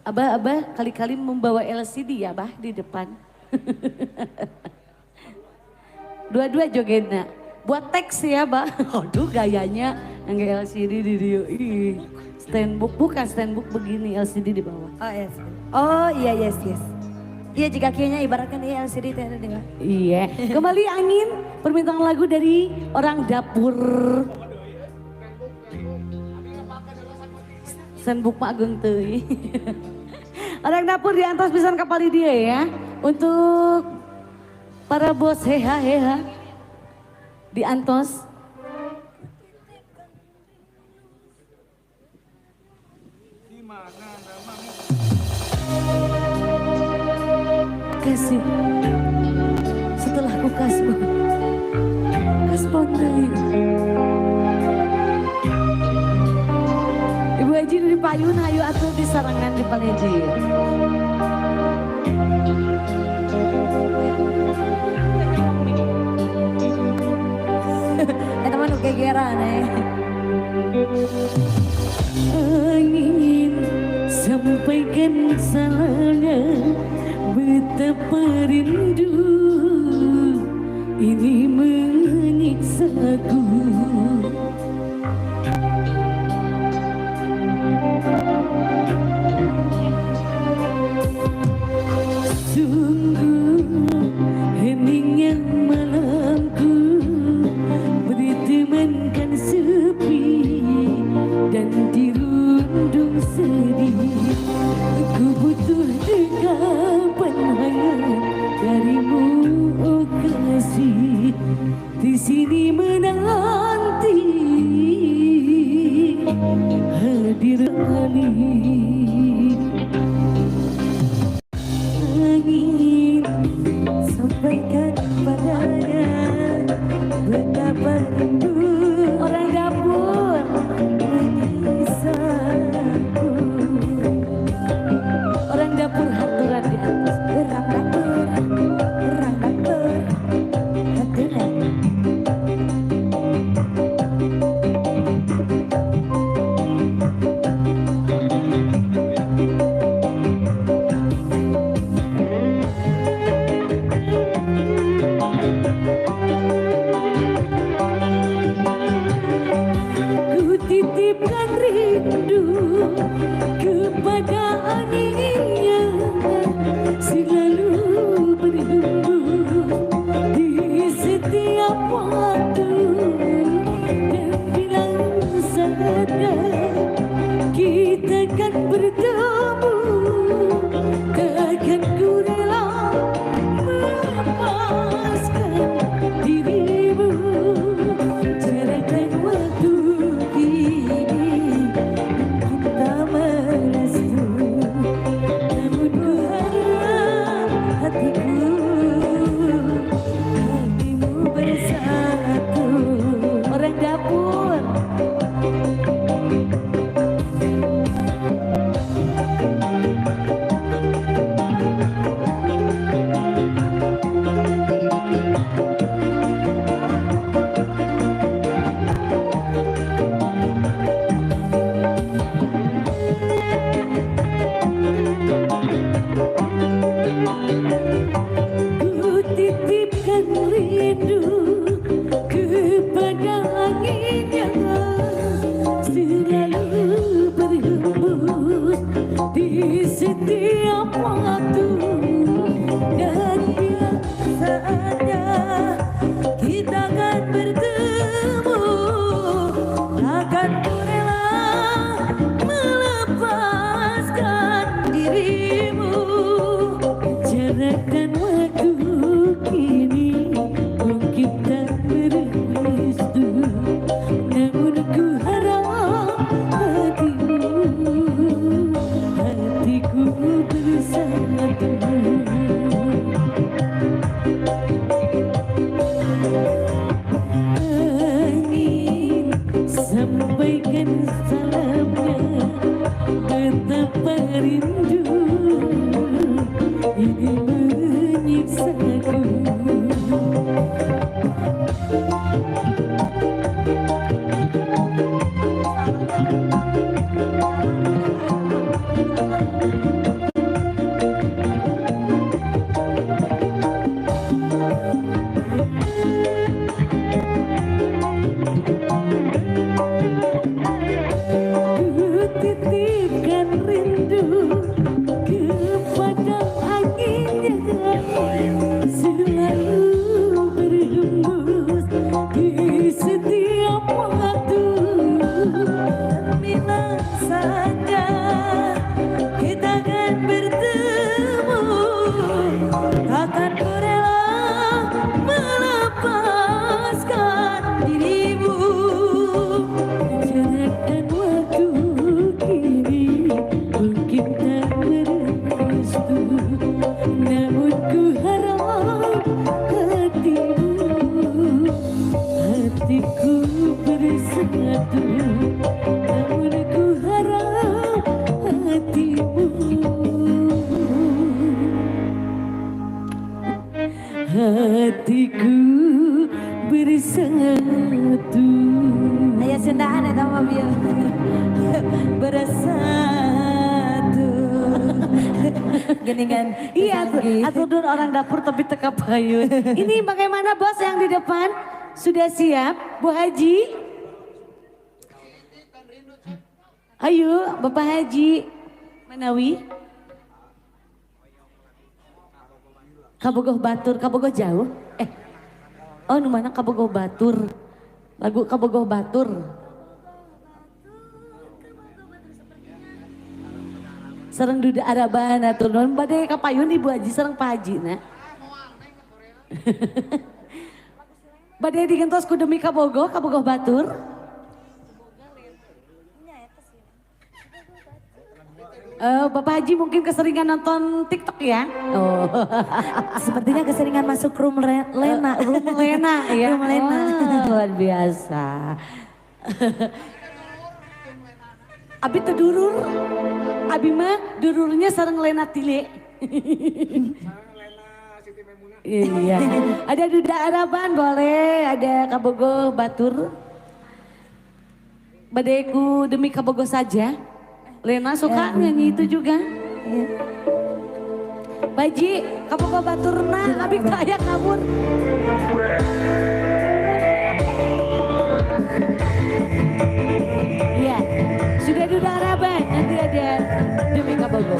Abah kali-kali membawa LCD ya Abah di depan. Dua-dua jogetnya. Buat teks ya Abah. Aduh gayanya enggak LCD di dia. Standbook bukan standbook begini LCD di bawah. Oh yes. Oh iya yes. Iya jika kayaknya ibaratkan iya LCD itu ada dengar. Iya. Kembali angin permintaan lagu dari orang dapur. Standbook Pak Agung teuy. Orang dapur diantos pisan kapal dia ya. Untuk para bos heha diantos. Kasih. Setelah ku kasbon. Kasbon deui. Ibu Haji dari payun hayu atuh di sarangan di Paleji. Teman kegeran Angin sampaikan salahnya betapa rindu ini menyiksaku. Sungguh heningnya malamku bertemankan sepi dan dirundung sedih. Ku butuh dekapan hangat darimu, oh kasih. saatnya kita akan bertemu. Akan ku rela melepaskan dirimu. Jarakan waktu kini mungkin tak berestu, namun ku harap hatiku bersamamu. Ingin sampaikan salamnya, betapa rindu ini menyiksaku. Titipkan rindu kepada angin yang selalu berhembus di setiap waktu. Bila saja kita akan bertemu, takkan ku rela melepaskan dirimu. Jarakan waktu kini mungkin tak berestu, namun ku harap hatiku bersatu. Namun ku harap hatiku bersatu. Aya sendaan eta mah bieu. Bersatu. Geningan. Iya, atuh orang dapur tapi teka payun. Ini bagaimana bos yang di depan? Sudah siap, Bu Haji? Ayo, Bapak Haji. Manawi? Kabogoh Batur, Kabogoh jauh? Oh, nu mana Kabogoh Batur? Lagu Kabogoh Batur. Sareng duda araban atuh non bade kapayun Ibu Haji sareng Pak Haji na. Bade digentos ku demi Kabogoh, Kabogoh Batur. Bapak Haji mungkin keseringan nonton TikTok ya? Oh. Sepertinya keseringan masuk room Lena. Room Lena ya? Room Lena. Luar biasa. Abi terdurur. Abi mah dururnya sareng Lena Tile. Iya. Ada duda Araban boleh, ada Kabogoh Batur. Badeku demi Kabogoh saja. Lena suka nyanyi itu juga. Baji, Kabogoh Baturna, abi kaya kabur. Iya, sudah duda Araban, nanti ada demi Kabogoh.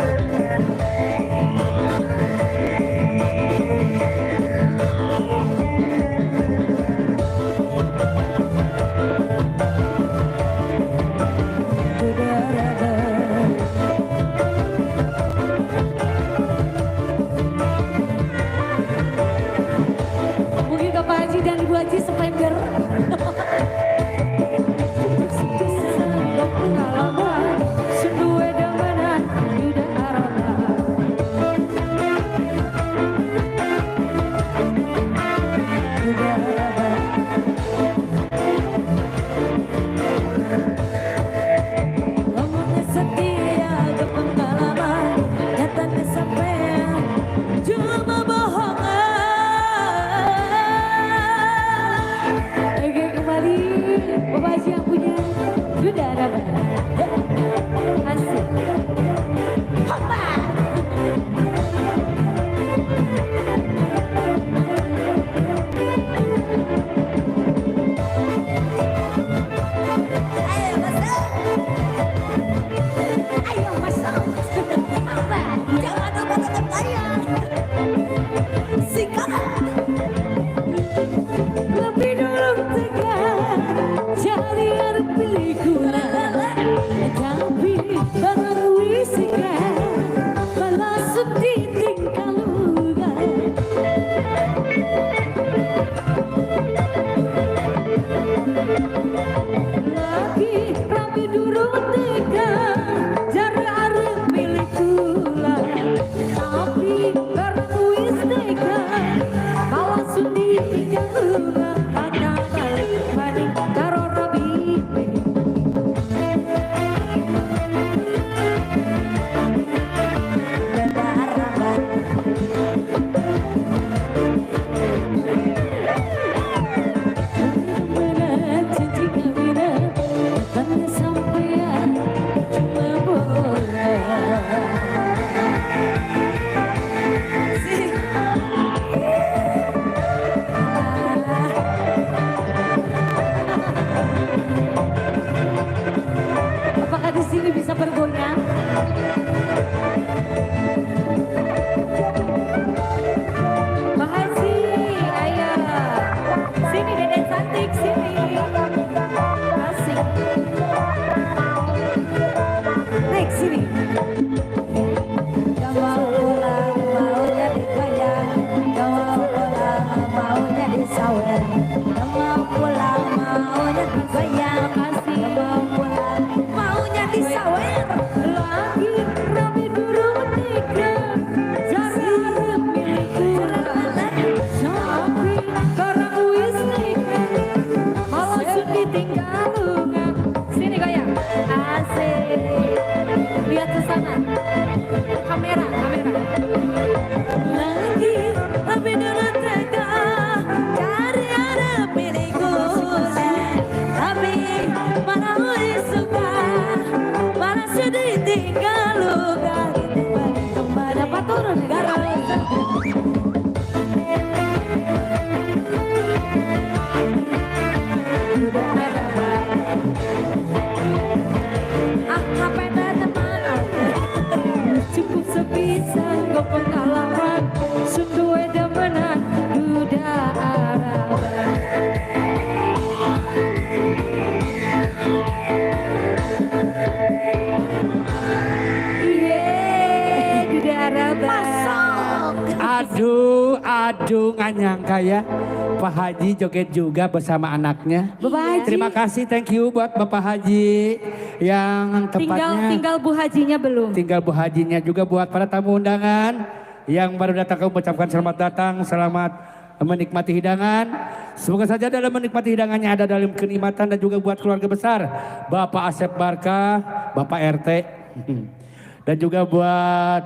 ditinggal karena balik maning karo Robi. Apakah di sini bisa bergoyang? Pak Haji, ayo. Sini Dede cantik, sini. Asik. Naik sini. Gak mau pulang, maunya digoyang. Gak mau pulang, maunya disawer. Gak mau pulang, maunya digoyang. Gak mau pulang, maunya disawer. Lagi rapi durung nikah. Jarang milikku. Tapi karena wis nikah. Malah sudah ditinggal lunga. Sini goyang. Asik. Lihat ke sana. Kamera. Lagi rapi durung nikah. Cari arah milikku. Tapi mana wis suka. Mana sudah ditinggal lunga. Dapat turun gara. Ah, apa teman cukup sebisa kau pengalaman sungguh demenan duda araban. Iya, duda araban. Aduh nggak nyangka ya. Pak Haji joget juga bersama anaknya. Bapak Haji. Terima kasih, thank you buat Bapak Haji yang tepatnya. Tinggal Bu Hajinya belum. Tinggal Bu Hajinya juga buat para tamu undangan yang baru datang kami ucapkan selamat datang, selamat menikmati hidangan. Semoga saja dalam menikmati hidangannya ada dalam kenikmatan dan juga buat keluarga besar Bapak Asep Barka, Bapak RT. Dan juga buat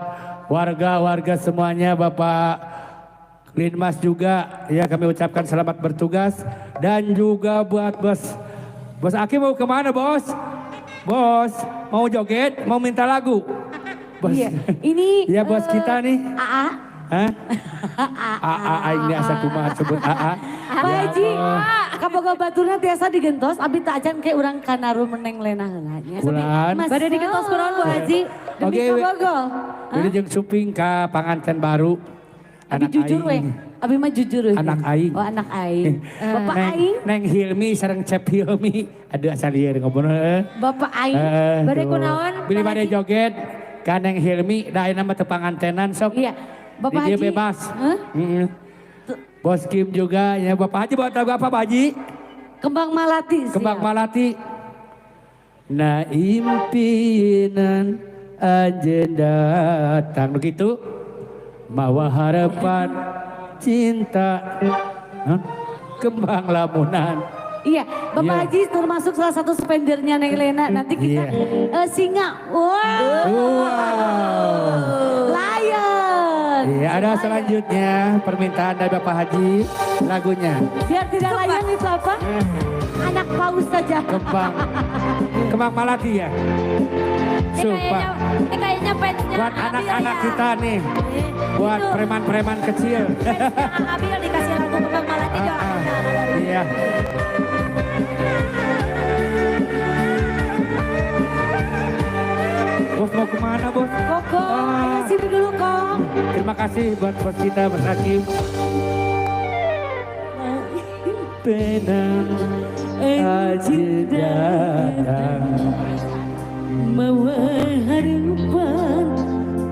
warga-warga semuanya, Bapak Linmas juga ya kami ucapkan selamat bertugas. Dan juga buat Bos Aki mau kemana bos? Bos mau joget, mau minta lagu? Bos. Iya, ini ya bos kita nih. AA. Hah? AA aing biasa kumaha sebut AA. Pak Haji, kaboga baturna tiasa digentos, abi tak acan kayak urang kanaru meneng lena heulanya. Bulan. Pada dikentos kunaon Bu Haji? Demi Oke, kabogol. Ini jeung suping ka panganten baru. Abi jujur weh, abi mah jujur weh. Anak aing. Oh anak aing. Bapak Neng, aing, Neng Hilmi sareng Cep Hilmi. Aduh asal lieur ngobrol. bapak aing. Bade tuh. kunaon, Bili Pak bade Haji? joget. Ka Neng Hilmi da ayeuna mah teu pangantenan sok. Iya, Bapak Dia Haji. bebas. Hah? Bos Kim juga ya Bapak Haji bawa lagu apa Pak Haji? Kembang Malati. Kembang siap. Malati. Nah impinan anjeun datang begitu. Mawa harapan cinta. Hah? Kembang lamunan. Iya, Bapak Iya. Haji termasuk salah satu spendernya Neng Lena. Nanti kita singa. Wow. Wow. Lion. Iya, ada selanjutnya permintaan dari Bapak Haji lagunya Biar tidak layan itu apa? Anak paus saja. Kembang Malati ya. Sumpah. Kayaknya fansnya Buat Abil anak-anak ya. kita nih, buat Itu. preman-preman kecil. Fansnya Abil dikasih lagu Kembang Malati doang. Iya. Bos mau kemana bos? Koko, ayo Ah. sini dulu Kong. Terima kasih buat bos kita Bos Hakim. Penang aja datang. Mawa harapan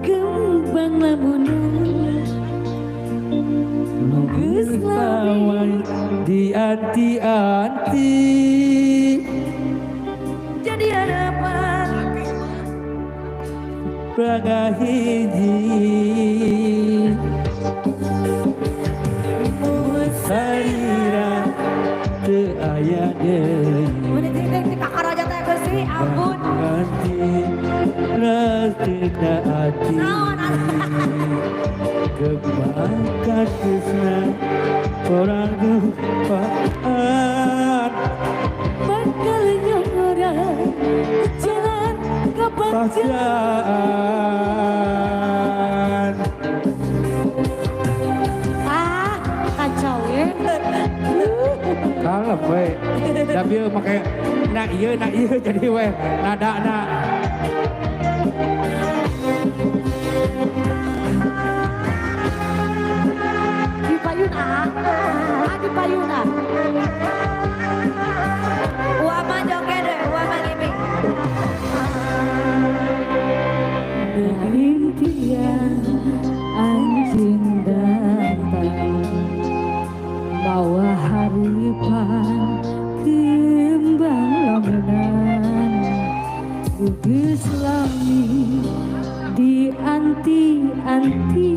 kembang lamunan. Geus lawan di anti-anti. Jadi harapan Praga hiji. Saya deui Menit di kakak raja teh Gusti, ampun. ganti rastina ati kebangkat tresna orang dupaan Bakal nyorang jalan kebahagiaan. Ah, kacau ya. kalem we tapi make na ieu jadi we nadana Di payun di payun Uama joget deh, uama gimmick. Rintian anjing datang bawa harapan kembang lamunan Bugis lami di anti-anti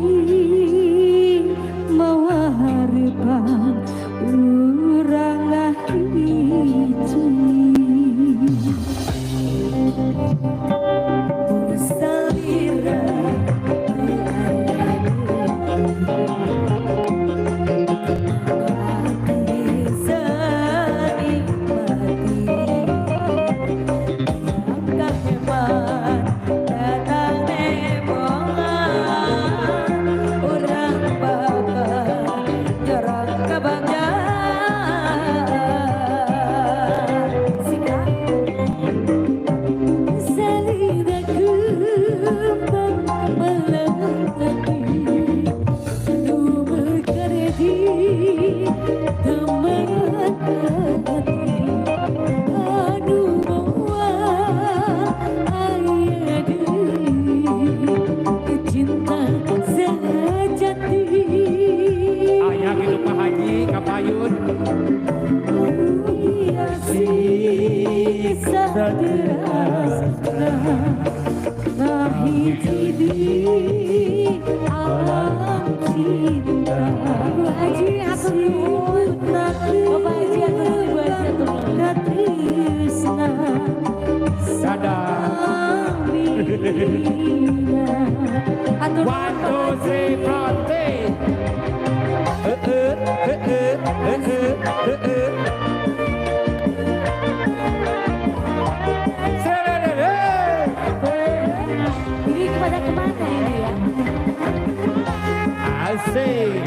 bawa harapan urang hiji Salira aya gitu Pak Haji kapayun alam cinta Bu Haji atur nuhun Bapak Haji atur nuhun Bu Haji atur nuhun tresna atur 1 2 3 fronte ini kepada kemana ini ya asik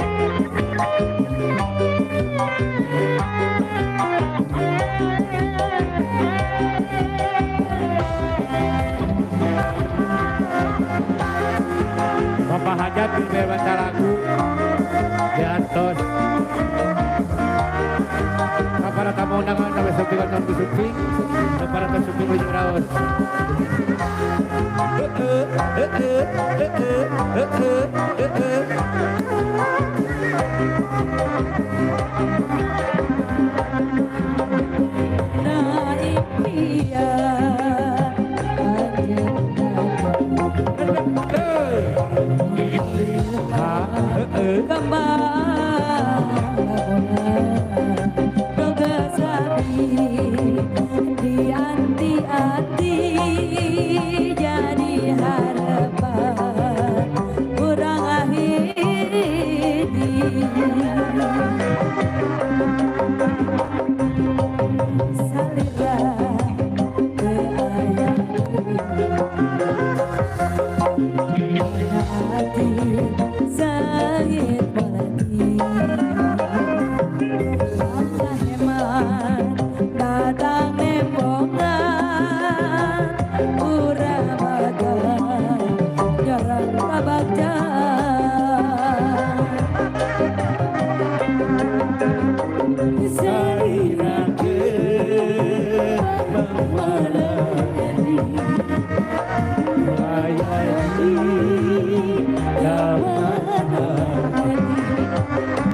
Bapak Hajat di baca lagu di atas para tamu nama nama suping non suping para suping ujung raos di anti-anti jadi harapan kurang akhiri salira ke ayah hati sakit melati Allah hemat datang nembongan urang badan nyerang kabagja salira ke memelati ayati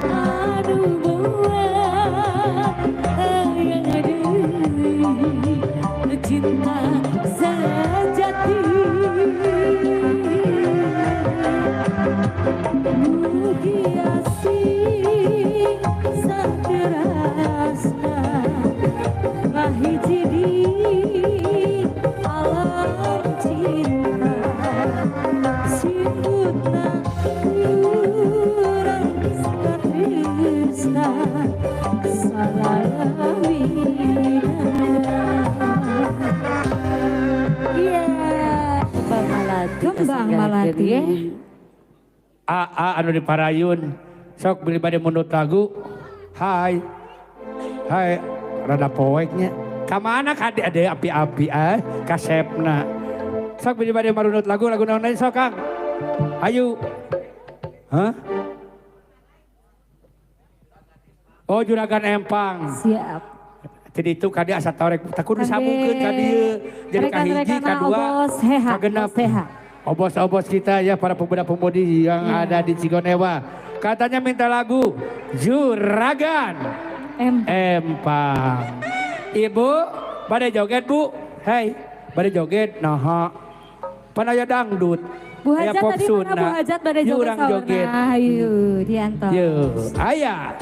aduh buat yang ada cinta sejati menghiasi saterasna Bambang Malati. Anu di Parayun. Sok beli bade munut lagu. Hai. Hai, rada poeknya. Kamana kade ada api-api kasepna. Sok beli bade marunut lagu naon deui sok Kang. Ayo. Hah? Oh Juragan Empang. Siap. Jadi itu kadi asa torek takut disambungkeun ka dieu. Jadi kahiji kadua kagenep. Obos-obos kita ya para pemuda-pemudi yang ada di Cigonewa. Katanya minta lagu Juragan Empang. Ibu, pada joget Bu. Hei, pada joget. Nah, panaya dangdut. Bu Hajat tadi mana Bu Hajat pada joget. Ayo diantar. Yuk, ayah.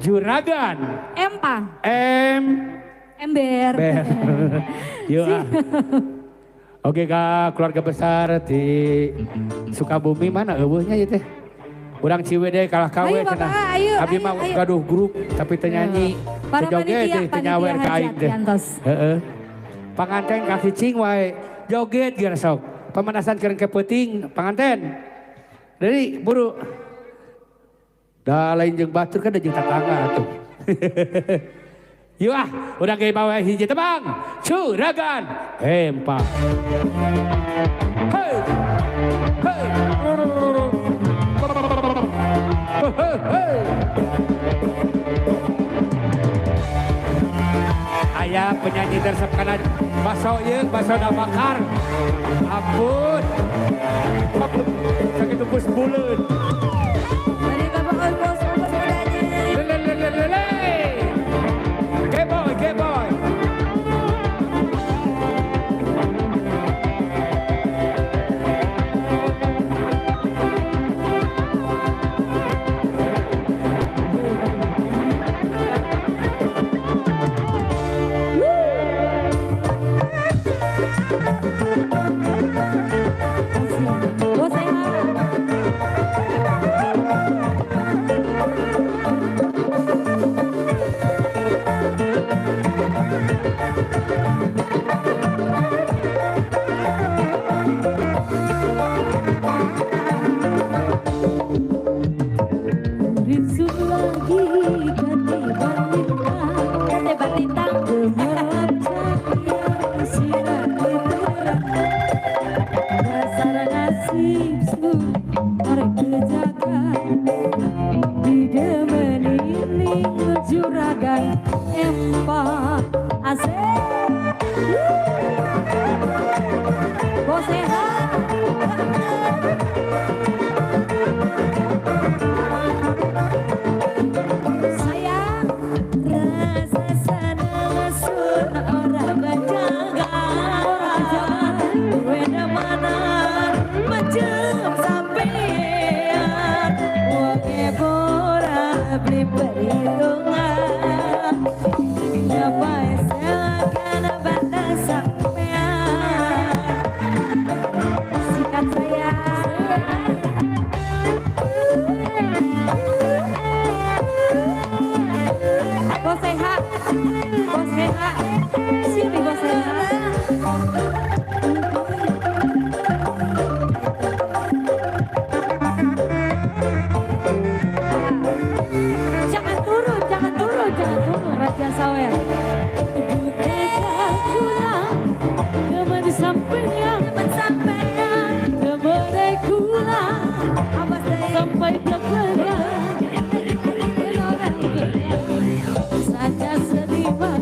Juragan Empang. Ember. Yuk. Oke Kak, keluarga besar di Sukabumi mana eueuhnya ya teh? Urang Ciwidey kalah kawe cenah. Abi mah gaduh grup tapi teu nyanyi. Para joget teh teu nyawer ka aing teh. Heeh. Panganten ka cicing wae joget geus sok. Pemanasan keur ke peuting panganten. Dari buru. Da lain jeung batur kan da jeung tatangga atuh. Yuk udah kayak bawa hiji tebang. Juragan Empang. Hey. Hey. Hey. Ayah penyanyi tersep kanan baso yeung baso da bakar. Ampun. Sakit tembus buleun. Dari Bapak Bos Lele. Gay boy. Juragan Empang asik. Bos sehat. Sayang rasa sana sun orang berjaga. Wena mana macam sampean. Wage bora beli perhitungan. Jangan turun, Raja Sawer. Sampai belakang saja seniman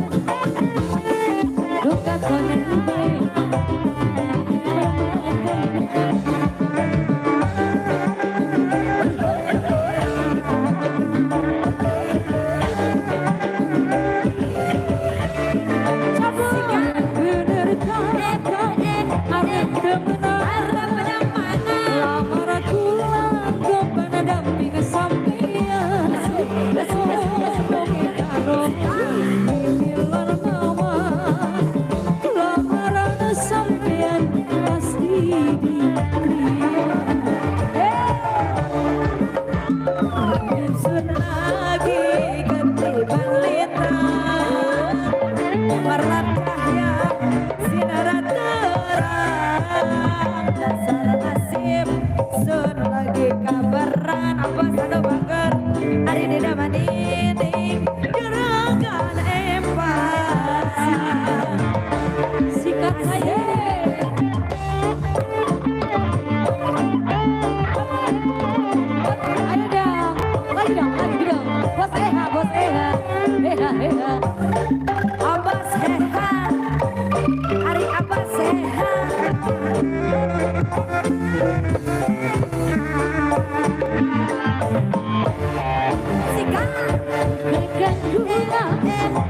heha. Abah sehat, hari abah sehat. Sikap Pegang dua